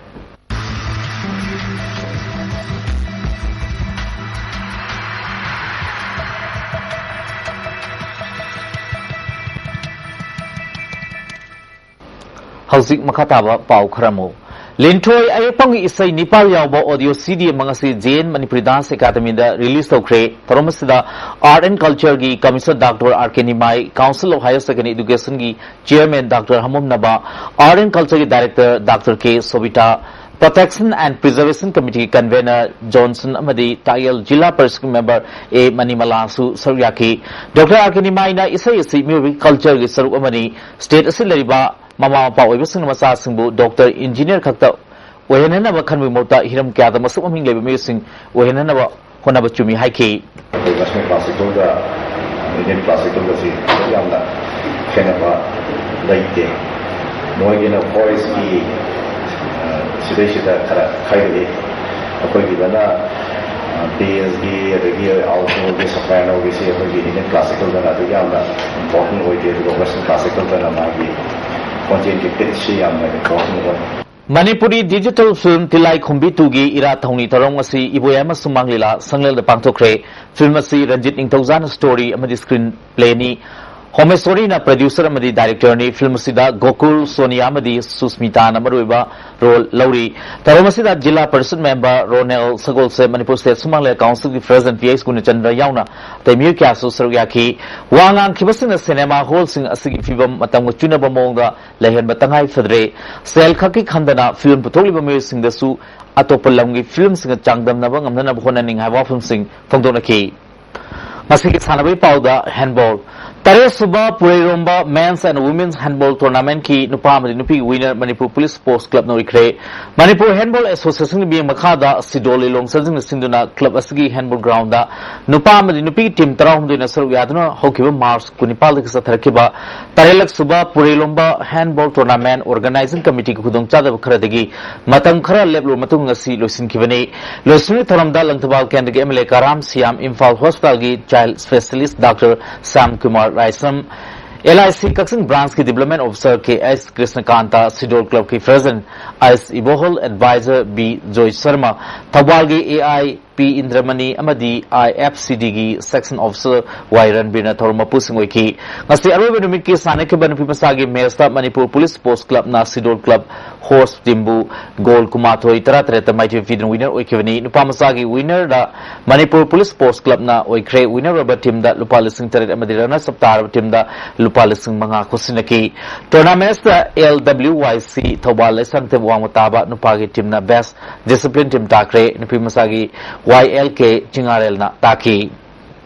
ꯍꯧꯖꯤꯛ ꯃꯈꯥ ꯇꯥꯕ ꯄꯥꯎ ꯈꯔ ꯑꯃꯨꯛ꯫ ꯂꯤꯟꯊꯣꯏ ꯑꯌꯦꯛꯄꯝꯒꯤ ꯏꯁꯩ ꯅꯤꯄꯥꯜ ꯌꯥꯎꯕ ꯑꯣꯗꯤꯑꯣ ꯁꯤ ꯗꯤ ꯑꯃ ꯉꯁꯤ ꯖꯦ ꯑꯦꯟ ꯃꯅꯤꯄꯨꯔꯤ ꯗꯥꯟꯁ ꯑꯦꯀꯥꯗꯃꯤꯗ ꯔꯤꯂꯤꯖ ꯇꯧꯈ꯭ꯔꯦ꯫ ꯊꯧꯔꯝ ꯑꯁꯤꯗ ꯑꯥꯔꯠ ꯑꯦꯟ ꯀꯜꯆꯔꯒꯤ commissioner doctor R K Nimai, council of higher secondary ꯏꯗꯨꯀꯦꯁꯟꯒꯤ chairman doctor Hamom Naba, art and ꯀꯜꯆꯔꯒꯤ director doctor K Sobita, Protection and Preservation Committee Convener Johnson ꯑꯃꯗꯤ ꯇꯥꯛꯌꯦꯜ ꯖꯤꯂꯥ ꯄꯔꯤꯁꯠꯀꯤ member ꯑꯦ ꯃꯅꯤꯃꯂꯥꯁꯨ ꯁꯔꯨꯛ ꯌꯥꯈꯤ꯫ ꯗꯣꯛꯇꯔ ꯑꯥꯔ ꯀꯦ ꯅꯤꯃꯥꯏꯅ ꯏꯁꯩ ꯑꯁꯤ ꯃꯤꯑꯣꯏꯕꯒꯤ cultureꯒꯤ ꯁꯔꯨꯛ ꯑꯃꯅꯤ, state ꯑꯁꯤ ꯂꯩꯔꯤꯕ ꯃꯃꯥ ꯃꯄꯥ ꯑꯣꯏꯕꯁꯤꯡꯅ ꯃꯆꯥꯁꯤꯡꯕꯨ doctor, engineer ꯈꯛꯇ ꯑꯣꯏꯍꯟꯅꯅꯕ ꯈꯟꯕꯒꯤ ꯃꯍꯨꯠꯇ ꯍꯤꯔꯝ ꯀꯌꯥꯗ ꯃꯁꯛ ꯃꯃꯤꯡ ꯂꯩꯕ ꯃꯤꯑꯣꯏꯁꯤꯡ ꯑꯣꯏꯍꯟꯅꯅꯕ ꯍꯣꯠꯅꯕ ꯆꯨꯝꯃꯤ ꯍꯥꯏꯈꯤ꯫ ꯑꯩꯈꯣꯏ Western Classicalꯒ Indian Classicalꯒꯁꯤ ꯌꯥꯝꯅ ꯈꯦꯠꯅꯕ ꯂꯩꯇꯦ꯫ ꯃꯣꯏꯒꯤꯅ voiceꯀꯤ, ꯑ, ꯁꯤꯗꯩꯁꯤꯗ ꯈꯔ ꯈꯥꯏꯗꯣꯛꯏ꯫ ꯑꯩꯈꯣꯏꯒꯤꯗꯅ, ꯑ, bassꯀꯤ, ꯑꯗꯒꯤ altoꯒꯤ, sopranoꯒꯤꯁꯤ ꯑꯩꯈꯣꯏꯒꯤ Indian Classicalꯗꯅ ꯑꯗꯨꯛ ꯌꯥꯝꯅ important ꯑꯣꯏꯗꯦ, ꯑꯗꯨꯒ Western Classicalꯗꯅ ꯃꯥꯒꯤ ꯈꯣꯟꯖꯦꯜꯒꯤ pitchꯁꯤ ꯌꯥꯝꯅ important ꯑꯣꯏ꯫ ꯃꯅꯤꯄꯨꯔꯤ digital film ꯇꯤꯂꯥꯏꯈꯨꯝꯕꯤ twoꯒꯤ ꯏꯔꯥ ꯊꯧꯅꯤ ꯊꯧꯔꯝ ꯑꯁꯤ ꯏꯕꯣꯌꯥꯏꯃ ꯁꯨꯃꯥꯡ ꯂꯤꯂꯥ ꯁꯪꯂꯦꯜꯗ ꯄꯥꯡꯊꯣꯛꯈ꯭ꯔꯦ꯫ Film ꯑꯁꯤ ꯔꯟꯖꯤꯠ ꯅꯤꯡꯊꯧꯖꯥꯅ story ꯑꯃꯗꯤ screenplayꯅꯤ꯫ ꯍꯣꯃꯦꯁꯣꯔꯤꯅ producer ꯑꯃꯗꯤ directorꯅꯤ꯫ Film ꯑꯁꯤꯗ ꯒꯣꯀꯨꯜ, ꯁꯣꯅꯤꯌꯥ ꯑꯃꯗꯤ ꯁꯨꯁꯃꯤꯇꯥꯅ ꯃꯔꯨꯑꯣꯏꯕ role ꯂꯧꯔꯤ꯫ ꯊꯧꯔꯝ ꯑꯁꯤꯗ ꯖꯤꯂꯥ ꯄꯔꯤꯁꯠ member ꯔꯣꯅꯦꯜ ꯁꯒꯣꯜꯁꯦ, ꯃꯅꯤꯄꯨꯔ state ꯁꯨꯃꯥꯡ ꯂꯤꯂꯥ councilꯒꯤ president ꯄꯤ ꯑꯩꯆ ꯒꯨꯅꯆꯟꯗ꯭ꯔ ꯌꯥꯎꯅ ꯑꯇꯩ ꯃꯤꯑꯣꯏ ꯀꯌꯥꯁꯨ ꯁꯔꯨꯛ ꯌꯥꯈꯤ꯫ ꯋꯥ ꯉꯥꯡꯈꯤꯕꯁꯤꯡꯅ cinema hallꯁꯤꯡ ꯑꯁꯤꯒꯤ ꯐꯤꯕꯝ ꯃꯇꯝꯒ ꯆꯨꯅꯕ ꯃꯑꯣꯡꯗ ꯂꯩꯍꯟꯕ ꯇꯉꯥꯏ ꯐꯗ꯭ꯔꯦ꯫ ꯁꯦꯜ ꯈꯛꯀꯤ ꯈꯟꯗꯅ film ꯄꯨꯊꯣꯛꯂꯤꯕ ꯃꯤꯑꯣꯏꯁꯤꯡꯗꯁꯨ ꯑꯇꯣꯞꯄ ꯂꯝꯒꯤ filmꯁꯤꯡꯒ ꯆꯥꯡꯗꯝꯅꯕ ꯉꯝꯅꯅꯕ ꯍꯣꯠꯅꯅꯤꯡ ꯍꯥꯏꯕ ꯋꯥꯐꯝꯁꯤꯡ ꯐꯣꯡꯗꯣꯛꯅꯈꯤ꯫ ꯃꯁꯤꯒꯤ ꯁꯥꯟꯅꯕꯒꯤ ꯄꯥꯎꯗ handball꯫ ꯇꯔꯦꯠ ꯁꯨꯕ ꯄꯨꯔꯩꯔꯣꯝꯕ men's and women's handball tournamentꯀꯤ ꯅꯨꯄꯥ ꯑꯃꯗꯤ ꯅꯨꯄꯤꯒꯤ winner ꯃꯅꯤꯄꯨꯔ ꯄꯨꯂꯤꯁ ꯁ꯭ꯄꯣꯔꯠꯁ ꯀ꯭ꯂꯕꯅ ꯑꯣꯏꯈ꯭ꯔꯦ꯫ ꯃꯅꯤꯄꯨꯔ Handball Associationꯒꯤ ꯃꯤꯠꯌꯦꯡ ꯃꯈꯥꯗ ꯁꯤꯗꯣꯜ ꯂꯤꯂꯣꯡ ꯆꯪꯁꯤꯡꯅ ꯁꯤꯟꯗꯨꯅ ꯀ꯭ꯂꯕ ꯑꯁꯤꯒꯤ handball groundꯗ ꯅꯨꯄꯥ ꯑꯃꯗꯤ ꯅꯨꯄꯤꯒꯤ team ꯇꯔꯥꯍꯨꯝꯗꯣꯏꯅ ꯁꯔꯨꯛ ꯌꯥꯗꯨꯅ ꯍꯧꯈꯤꯕ March ꯀꯨꯟꯅꯤꯄꯥꯜꯗꯒꯤ ꯆꯠꯊꯔꯛꯈꯤꯕ ꯇꯔꯦꯠꯂꯛ ꯁꯨꯕ ꯄꯨꯔꯩꯂꯣꯝꯕ handball tournament organizing committeeꯒꯤ ꯈꯨꯗꯣꯡꯆꯥꯗꯕ ꯈꯔꯗꯒꯤ ꯃꯇꯝ ꯈꯔ ꯂꯦꯞꯂꯨꯔꯕ ꯃꯇꯨꯡ ꯉꯁꯤ ꯂꯣꯏꯁꯤꯟꯈꯤꯕꯅꯤ꯫ ꯂꯣꯏꯁꯤꯟꯕꯒꯤ ꯊꯧꯔꯝꯗ ꯂꯪꯊꯕꯥꯜ ꯀꯦꯟꯗ꯭ꯔꯒꯤ M L A Karam Shyam, Imphal hospitalꯒꯤ child specialist doctor Shyam Kumar Raisam, L I C Kakching branchꯀꯤ development officer K S Krishnakant, Sidol clubꯀꯤ president H Ibohal, advisor B Joy Sharma, ꯊꯧꯕꯥꯜꯒꯤ A I ꯄꯤ ꯏꯟꯗ꯭ꯔꯃꯅꯤ ꯑꯃꯗꯤ I F C ꯗꯤꯒꯤ section officer ꯋꯥꯏ ꯔꯟꯕꯤꯔꯅ ꯊꯧꯔꯝ ꯃꯄꯨꯁꯤꯡ ꯑꯣꯏꯈꯤ꯫ ꯉꯁꯤ ꯑꯔꯣꯏꯕ ꯅꯨꯃꯤꯠꯀꯤ ꯁꯥꯟꯅꯈꯤꯕ ꯅꯨꯄꯤ ꯃꯆꯥꯒꯤ ꯃꯦꯆꯇ ꯃꯅꯤꯄꯨꯔ ꯄꯨꯂꯤꯁ ꯁ꯭ꯄꯣꯔꯠꯁ ꯀ꯭ꯂꯕꯅ ꯁꯤꯗꯣꯜ ꯀ꯭ꯂꯕ ꯍꯣꯁ ꯇꯤꯝꯕꯨ ꯒꯣꯜ ꯀꯨꯟꯃꯥꯊꯣꯏ ꯇꯔꯥꯇꯔꯦꯠꯇ ꯃꯥꯏꯊꯤꯕ ꯄꯤꯗꯨꯅ ꯋꯤꯅꯔ ꯑꯣꯏꯈꯤꯕꯅꯤ꯫ ꯅꯨꯄꯥ ꯃꯆꯥꯒꯤ ꯋꯤꯅꯔꯗ ꯃꯅꯤꯄꯨꯔ ꯄꯨꯂꯤꯁ ꯁ꯭ꯄꯣꯔꯠꯁ ꯀ꯭ꯂꯕꯅ ꯑꯣꯏꯈ꯭ꯔꯦ꯫ ꯋꯤꯅꯔ ꯑꯣꯏꯕ ꯇꯤꯝꯗ ꯂꯨꯄꯥ ꯂꯤꯁꯤꯡ ꯇꯔꯦꯠ ꯑꯃꯗꯤ ꯔꯅꯔꯁ ꯑꯞ ꯇꯥꯔꯕ ꯇꯤꯝꯗ ꯂꯨꯄꯥ ꯂꯤꯁꯤꯡ ꯃꯉꯥ ꯈꯨꯠꯁꯤꯟꯅꯈꯤ꯫ ꯇꯣꯔꯅꯥꯃꯦꯟꯠꯇ ꯑꯦꯜ ꯗꯕ꯭ꯂꯤꯎ ꯋꯥꯏ ꯁꯤ ꯊꯧꯕꯥꯜ ꯂꯩꯁꯥꯡꯊꯦꯝ ꯋꯥꯡꯃ ꯇꯥꯕ ꯅꯨꯄꯥꯒꯤ ꯇꯤꯝꯅ ꯕꯦꯁ ꯗꯤꯁꯤꯄ꯭ꯂꯤꯟ ꯇꯤꯝ ꯇꯥꯈ꯭ꯔꯦ꯫ ꯅꯨꯄꯤ ꯃꯆꯥꯒꯤ ꯋꯥꯏ ꯑꯦꯜ ꯀꯦ ꯆꯤꯡꯉꯥꯔꯦꯜꯅ ꯇꯥꯈꯤ꯫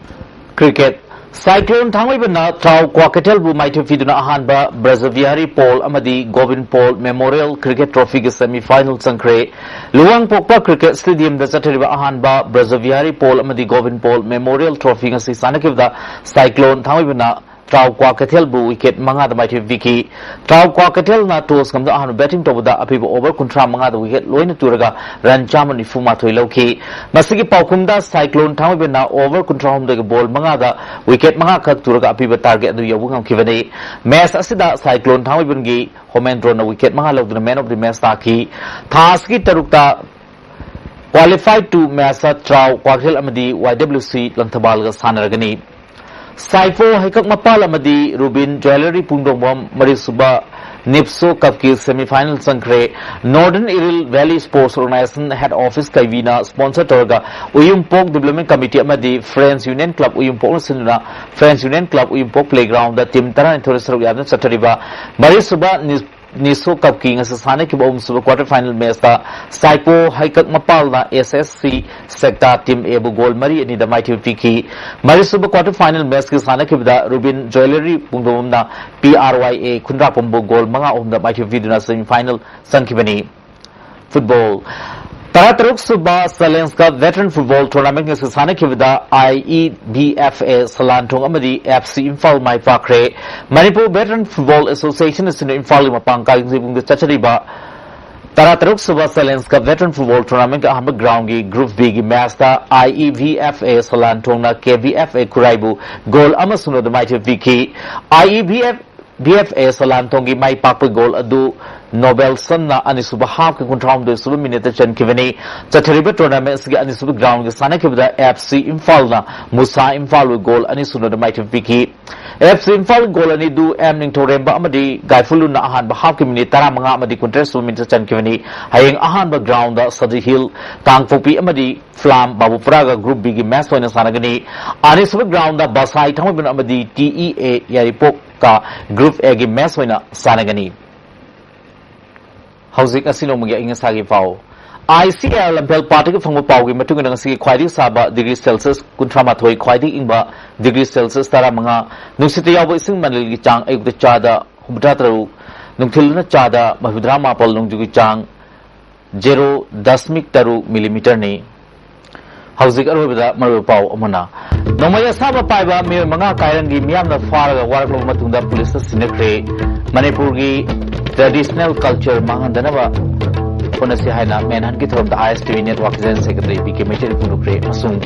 ꯀ꯭ꯔꯤꯀꯦꯠ꯫ ꯁꯥꯏꯀ꯭ꯂꯣꯟ ꯊꯥꯡꯃꯩꯕꯟꯅ ꯇ꯭ꯔꯥꯎ ꯀ꯭ꯋꯥꯀꯩꯊꯦꯜꯕꯨ ꯃꯥꯏꯊꯤꯕ ꯄꯤꯗꯨꯅ ꯑꯍꯥꯟꯕ ꯕ꯭ꯔꯖꯕꯤꯍꯥꯔꯤ ꯄꯣꯜ ꯑꯃꯗꯤ ꯒꯣꯕꯤꯟ ꯄꯣꯜ ꯃꯦꯃꯣꯔꯤꯌꯦꯜ ꯀ꯭ꯔꯤꯀꯦꯠ ꯇ꯭ꯔꯣꯐꯤꯒꯤ ꯁꯦꯃꯤ ꯐꯥꯏꯅꯦꯜ ꯆꯪꯈ꯭ꯔꯦ꯫ ꯂꯨꯋꯥꯡꯄꯣꯛꯄ ꯀ꯭ꯔꯤꯀꯦꯠ ꯁ꯭ꯇꯦꯗꯤꯌꯝꯗ ꯆꯠꯊꯔꯤꯕ ꯑꯍꯥꯟꯕ ꯕ꯭ꯔꯖꯕꯤꯍꯥꯔꯤ ꯄꯣꯜ ꯑꯃꯗꯤ ꯒꯣꯕꯤꯟ ꯄꯣꯜ ꯃꯦꯃꯣꯔꯤꯌꯦꯜ ꯇ꯭ꯔꯣꯐꯤ ꯉꯁꯤ ꯁꯥꯟꯅꯈꯤꯕꯗ ꯁꯥꯏꯀ꯭ꯂꯣꯟ ꯊꯥꯡꯃꯩꯕꯟꯅ ꯇ꯭ꯔꯥꯎ ꯀ꯭ꯋꯥꯀꯩꯊꯦꯜꯕꯨ ꯋꯤꯀꯦꯠ ꯃꯉꯥꯗ ꯃꯥꯏꯊꯤꯕ ꯄꯤꯈꯤ꯫ ꯇ꯭ꯔꯥꯎ ꯀ꯭ꯋꯥꯀꯩꯊꯦꯜꯅ ꯇꯣꯁ ꯉꯝꯗꯨꯅ ꯑꯍꯥꯟꯕ ꯕꯦꯇꯤꯡ ꯇꯧꯕꯗ ꯑꯄꯤꯕ ꯑꯣꯚꯔ ꯀꯨꯟꯊ꯭ꯔꯥ ꯃꯉꯥꯗ ꯋꯤꯀꯦꯠ ꯂꯣꯏꯅ ꯇꯨꯔꯒ ꯔꯟ ꯆꯥꯝꯃ ꯅꯤꯐꯨ ꯃꯥꯊꯣꯏ ꯂꯧꯈꯤ꯫ ꯃꯁꯤꯒꯤ ꯄꯥꯎꯈꯨꯝꯗ ꯁꯥꯏꯀ꯭ꯂꯣꯟ ꯊꯥꯡꯃꯩꯕꯟꯅ ꯑꯣꯚꯔ ꯀꯨꯟꯊ꯭ꯔꯥ ꯍꯨꯝꯗꯣꯏꯒꯤ ꯕꯣꯜ ꯃꯉꯥꯗ ꯋꯤꯀꯦꯠ ꯃꯉꯥꯈꯛ ꯇꯨꯔꯒ ꯑꯄꯤꯕ ꯇꯥꯔꯒꯦꯠ ꯑꯗꯨ ꯌꯧꯕ ꯉꯝꯈꯤꯕꯅꯤ꯫ ꯃꯦꯆ ꯑꯁꯤꯗ ꯁꯥꯏꯀ꯭ꯂꯣꯟ ꯊꯥꯡꯃꯩꯕꯟꯒꯤ ꯍꯣꯃꯦꯟꯗ꯭ꯔꯣꯅ ꯋꯤꯀꯦꯠ ꯃꯉꯥ ꯂꯧꯗꯨꯅ ꯃꯦꯟ ꯑꯣꯐ ꯗꯤ ꯃꯦꯆ ꯇꯥꯈꯤ꯫ ꯊꯥ ꯑꯁꯤꯒꯤ ꯇꯔꯨꯛꯇ ꯀ꯭ꯋꯥꯂꯤꯐꯥꯏ ꯇꯨ ꯃꯦꯆꯇ ꯇ꯭ꯔꯥꯎ ꯀ꯭ꯋꯥꯀꯩꯊꯦꯜ ꯑꯃꯗꯤ ꯋꯥꯏ ꯗꯕ꯭ꯂꯤꯎ ꯁꯤ ꯂꯪꯊꯕꯥꯜꯒ ꯁꯥꯟꯅꯔꯒꯅꯤ꯫ ꯁꯥꯏꯐꯣ ꯍꯩꯀꯛ ꯃꯄꯥꯜ ꯑꯃꯗꯤ ꯔꯨꯕꯤꯟ ꯖ꯭ꯋꯦꯂꯔꯤ ꯄꯨꯡꯗꯣꯡꯕꯝ ꯃꯔꯤꯁꯨꯕ ꯅꯤꯞꯁꯣ ꯀꯞꯀꯤ ꯁꯦꯃꯤ ꯐꯥꯏꯅꯦꯜ ꯆꯪꯈ꯭ꯔꯦ꯫ Northern Iril valley sports organization head office ꯀꯩꯕꯤꯅ ꯁ꯭ꯄꯣꯟꯁꯔ ꯇꯧꯔꯒ ꯎꯌꯨꯝꯄꯣꯛ ꯗꯤꯕ꯭ꯂꯞꯃꯦꯟ ꯀꯃꯤꯇꯤ ꯑꯃꯗꯤ ꯐ꯭ꯔꯦꯟꯁ ꯌꯨꯅꯤꯌꯟ ꯀ꯭ꯂꯕ ꯎꯌꯨꯝꯄꯣꯛꯅ ꯁꯤꯟꯗꯨꯅ ꯐ꯭ꯔꯦꯟꯁ ꯌꯨꯅꯤꯌꯟ ꯀ꯭ꯂꯕ ꯎꯌꯨꯝꯄꯣꯛ ꯄ꯭ꯂꯦꯒ꯭ꯔꯥꯎꯟꯗ ꯇꯤꯝ ꯇꯔꯥꯅꯤꯊꯣꯏꯅ ꯁꯔꯨꯛ ꯌꯥꯗꯨꯅ ꯆꯠꯊꯔꯤꯕ ꯃꯔꯤꯁꯨꯕ ꯅꯤꯞ ꯅꯤꯁꯣ ꯀꯞꯀꯤ ꯉꯁꯤ ꯁꯥꯟꯅꯈꯤꯕ ꯑꯍꯨꯝꯁꯨꯕ ꯀ꯭ꯋꯥꯇꯔ ꯐꯥꯏꯅꯦꯜ ꯃꯦꯆꯇ ꯁꯥꯏꯄꯣ ꯍꯩꯀꯛ ꯃꯄꯥꯜꯅ ꯑꯦꯁ ꯑꯦꯁ ꯁꯤ ꯁꯦꯛꯇꯥ ꯇꯤꯝ ꯑꯦꯕꯨ ꯒꯣꯜ ꯃꯔꯤ ꯑꯅꯤꯗ ꯃꯥꯏꯊꯤꯕ ꯄꯤꯈꯤ꯫ ꯃꯔꯤꯁꯨꯕ ꯀ꯭ꯋꯥꯇꯔ ꯐꯥꯏꯅꯦꯜ ꯃꯦꯆꯀꯤ ꯁꯥꯟꯅꯈꯤꯕꯗ ꯔꯨꯕꯤꯟ ꯖ꯭ꯋꯦꯂꯔꯤ ꯄꯨꯡꯗꯣꯡꯕꯝꯅ ꯄꯤ ꯑꯥꯔ ꯋꯥꯏ ꯑꯦ ꯈꯨꯟꯗ꯭ꯔꯥꯛꯄꯝꯕꯨ ꯒꯣꯜ ꯃꯉꯥ ꯑꯍꯨꯝꯗ ꯃꯥꯏꯊꯤꯕ ꯄꯤꯗꯨꯅ ꯁꯦꯃꯤ ꯐꯥꯏꯅꯦꯜ ꯆꯪꯈꯤꯕꯅꯤ꯫ ꯐꯨꯠꯕꯣꯜ꯫ ꯇꯔꯥꯇꯔꯨꯛ ꯁꯨꯕ ꯆꯦꯂꯦꯟꯖ ꯀꯞ ꯚꯦꯇꯔꯟ ꯐꯨꯠꯕꯣꯜ ꯇꯣꯔꯅꯥꯃꯦꯟ ꯉꯁꯤ ꯁꯥꯟꯅꯈꯤꯕꯗ ꯑꯥꯏ ꯏ ꯚꯤ ꯑꯦꯐ ꯑꯦ ꯁꯂꯥꯟꯊꯣꯡ ꯑꯃꯗꯤ ꯑꯦꯐ ꯁꯤ ꯏꯝꯐꯥꯜ ꯃꯥꯏ ꯄꯥꯛꯈ꯭ꯔꯦ꯫ ꯃꯅꯤꯄꯨꯔ ꯚꯦꯇꯔꯟ ꯐꯨꯠꯕꯣꯜ ꯑꯦꯁꯣꯁꯤꯌꯦꯁꯟ ꯑꯁꯤꯅ ꯏꯝꯐꯥꯜꯒꯤ ꯃꯄꯥꯟ ꯀꯥꯡꯖꯩꯕꯨꯡꯗ ꯆꯠꯆꯔꯤꯕ ꯇꯔꯥꯇꯔꯨꯛ ꯁꯨꯕ ꯆꯦꯂꯦꯟꯖ ꯀꯞ ꯚꯦꯇꯔꯟ ꯐꯨꯠꯕꯣꯜ ꯇꯣꯔꯅꯥꯃꯦꯟꯒꯤ ꯑꯍꯥꯟꯕ ꯒ꯭ꯔꯥꯎꯟꯒꯤ ꯒ꯭ꯔꯨꯞ ꯕꯤꯒꯤ ꯃꯦꯆꯇ I E V F A ꯁꯂꯥꯟꯊꯣꯡꯅ ꯀꯦ ꯚꯤ ꯑꯦꯐ ꯑꯦ ꯈꯨꯔꯥꯏꯕꯨ ꯒꯣꯜ ꯑꯃ ꯁꯨꯞꯅꯗ ꯃꯥꯏꯊꯤꯕ ꯄꯤꯈꯤ꯫ I E V F V F A ꯁꯂꯥꯟꯊꯣꯡꯒꯤ ꯃꯥꯏ ꯄꯥꯛꯄ ꯒꯣꯜ ꯑꯗꯨ ꯅꯣꯕꯦꯜꯁꯟꯅ ꯑꯅꯤꯁꯨꯕ ꯍꯥꯐꯀꯤ ꯀꯨꯟꯊ꯭ꯔꯥꯍꯨꯝꯗꯣꯏ ꯁꯨꯕ ꯃꯤꯅꯤꯠꯇ ꯆꯟꯈꯤꯕꯅꯤ꯫ ꯆꯠꯊꯔꯤꯕ ꯇꯣꯔꯅꯥꯃꯦꯟ ꯑꯁꯤꯒꯤ ꯑꯅꯤꯁꯨꯕ ꯒ꯭ꯔꯥꯎꯟꯒꯤ ꯁꯥꯟꯅꯈꯤꯕꯗ ꯑꯦꯐ ꯁꯤ ꯏꯝꯐꯥꯜꯅ ꯃꯨꯁꯥ ꯏꯝꯐꯥꯜꯕꯨ ꯒꯣꯜ ꯑꯅꯤ ꯁꯨꯅꯗ ꯃꯥꯏꯊꯤꯕ ꯄꯤꯈꯤ꯫ ꯑꯦꯐ ꯁꯤ ꯏꯝꯐꯥꯜ ꯒꯣꯜ ꯑꯅꯤꯗꯨ ꯑꯦꯝ ꯅꯤꯡꯊꯧꯔꯦꯝꯕ ꯑꯃꯗꯤ ꯒꯥꯏꯐꯨꯂꯨꯟꯅ ꯑꯍꯥꯟꯕ ꯍꯥꯐꯀꯤ ꯃꯤꯅꯤꯠ ꯇꯔꯥꯃꯉꯥ ꯑꯃꯗꯤ ꯀꯨꯟꯇꯔꯦꯠ ꯁꯨꯕ ꯃꯤꯅꯤꯠꯇ ꯆꯟꯈꯤꯕꯅꯤ꯫ ꯍꯌꯦꯡ ꯑꯍꯥꯟꯕ ꯒ꯭ꯔꯥꯎꯟꯗ ꯁꯖꯤ ꯍꯤꯜ, ꯀꯥꯡꯄꯣꯛꯄꯤ ꯑꯃꯗꯤ ꯐ꯭ꯂꯥꯝ ꯕꯥꯕꯨꯄꯨꯔꯥꯒ ꯒ꯭ꯔꯨꯞ ꯕꯤꯒꯤ ꯃꯦꯆ ꯑꯣꯏꯅ ꯁꯥꯟꯅꯒꯅꯤ꯫ ꯑꯅꯤꯁꯨꯕ ꯒ꯭ꯔꯥꯎꯟꯗ ꯕꯁꯥꯏ ꯊꯥꯡꯃꯩꯕꯟ ꯑꯃꯗꯤ ꯇꯤ ꯏ ꯑꯦ ꯌꯥꯏꯔꯤꯄꯣꯛꯀ ꯒ꯭ꯔꯨꯞ ꯑꯦꯒꯤ ꯃꯦꯆ ꯑꯣꯏꯅ ꯁꯥꯟꯅꯒꯅꯤ꯫ ꯍꯧꯖꯤꯛ ꯉꯁꯤ ꯅꯣꯡꯃꯒꯤ ꯑꯏꯪ ꯑꯁꯥꯒꯤ ꯄꯥꯎ꯫ ꯑꯥꯏ ꯁꯤ ꯑꯦ ꯑꯥꯔ ꯂꯝꯐꯦꯜ ꯄꯥꯠꯇꯒꯤ ꯐꯪꯕ ꯄꯥꯎꯒꯤ ꯃꯇꯨꯡ ꯏꯟꯅ ꯉꯁꯤꯒꯤ ꯈ꯭ꯋꯥꯏꯗꯒꯤ ꯁꯥꯕ ꯗꯤꯒ꯭ꯔꯤ ꯁꯦꯜꯁꯤꯌꯁ ꯀꯨꯟꯊ꯭ꯔꯥ ꯃꯥꯊꯣꯏ, ꯈ꯭ꯋꯥꯏꯗꯒꯤ ꯏꯪꯕ ꯗꯤꯒ꯭ꯔꯤ ꯁꯦꯜꯁꯤꯌꯁ ꯇꯔꯥꯃꯉꯥ, ꯅꯨꯡꯁꯤꯠꯇ ꯌꯥꯎꯕ ꯏꯁꯤꯡ ꯃꯅꯤꯜꯒꯤ ꯆꯥꯡ ꯑꯌꯨꯛꯇ ꯆꯥꯗ ꯍꯨꯝꯐꯨꯇꯔꯥ ꯇꯔꯨꯛ, ꯅꯨꯡꯊꯤꯜꯗꯅ ꯆꯥꯗ ꯃꯧꯗ꯭ꯔꯥ ꯃꯥꯄꯜ, ꯅꯣꯡꯖꯨꯒꯤ ꯆꯥꯡ ꯖꯦꯔꯣ ꯗꯁꯃꯤꯛ ꯇꯔꯨꯛ ꯃꯤꯂꯤꯃꯤꯇꯔꯅꯤ꯫ ꯍꯧꯖꯤꯛ ꯑꯔꯣꯏꯕꯗ ꯃꯔꯨꯑꯣꯏꯕ ꯄꯥꯎ ꯑꯃꯅ, ꯅꯣꯡꯃꯩ ꯑꯁꯥꯕ ꯄꯥꯏꯕ ꯃꯤꯑꯣꯏ ꯃꯉꯥ ꯀꯥꯏꯔꯪꯒꯤ ꯃꯤꯌꯥꯝꯅ ꯐꯥꯔꯒ ꯋꯥꯔꯛꯂꯕ ꯃꯇꯨꯡꯗ ꯄꯨꯂꯤꯁꯇ ꯁꯤꯟꯅꯈ꯭ꯔꯦ꯫ ꯃꯅꯤꯄꯨꯔꯒꯤ ꯇ꯭ꯔꯦꯗꯤꯁꯅꯦꯜ ꯀꯜꯆꯔ ꯃꯥꯡꯍꯟꯗꯅꯕ ꯍꯣꯠꯅꯁꯤ ꯍꯥꯏꯅ ꯃꯦꯟꯍꯟꯒꯤ ꯊꯧꯔꯝꯗ ꯑꯥꯏ ꯑꯦꯁ ꯇꯤ ꯚꯤ ꯅꯦꯠꯋꯥꯔꯛꯀꯤ ꯖꯦꯅꯔꯦꯜ ꯁꯦꯀ꯭ꯔꯦꯇꯔꯤ ꯕꯤ ꯀꯦ ꯃꯩꯆꯦꯜ ꯐꯣꯡꯗꯣꯛꯈ꯭ꯔꯦ꯫ ꯑꯃꯁꯨꯡ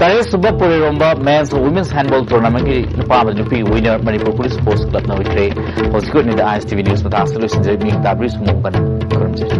ꯇꯔꯦꯠ ꯁꯨꯕ ꯄꯣꯔꯦꯔꯣꯝꯕ ꯃꯦꯟꯁ ꯋꯨꯃꯦꯟꯁ ꯍꯦꯟꯕꯣꯜ ꯇꯣꯔꯅꯥꯃꯦꯟꯒꯤ ꯅꯨꯄꯥ ꯑꯃꯗꯤ ꯅꯨꯄꯤꯒꯤ ꯋꯤꯅꯔ ꯃꯅꯤꯄꯨꯔ ꯄꯨꯂꯤꯁ ꯁ꯭ꯄꯣꯔꯠꯁ ꯀ꯭ꯂꯕꯅ ꯑꯣꯏꯈ꯭ꯔꯦ꯫ ꯍꯧꯖꯤꯛꯀꯤ ꯑꯣꯏꯅꯗꯤ ꯑꯥꯏ ꯑꯦꯁ ꯇꯤ ꯚꯤ ꯅ꯭ꯌꯨꯁ ꯃꯇꯥꯡ ꯑꯁꯤꯗ ꯂꯣꯏꯁꯤꯟꯖꯔꯦ꯫ ꯃꯤꯡ ꯇꯥꯕꯤꯔꯤꯁꯨ ꯃꯣꯡꯒꯟ ꯈꯨꯔꯨꯝꯖꯔꯤ꯫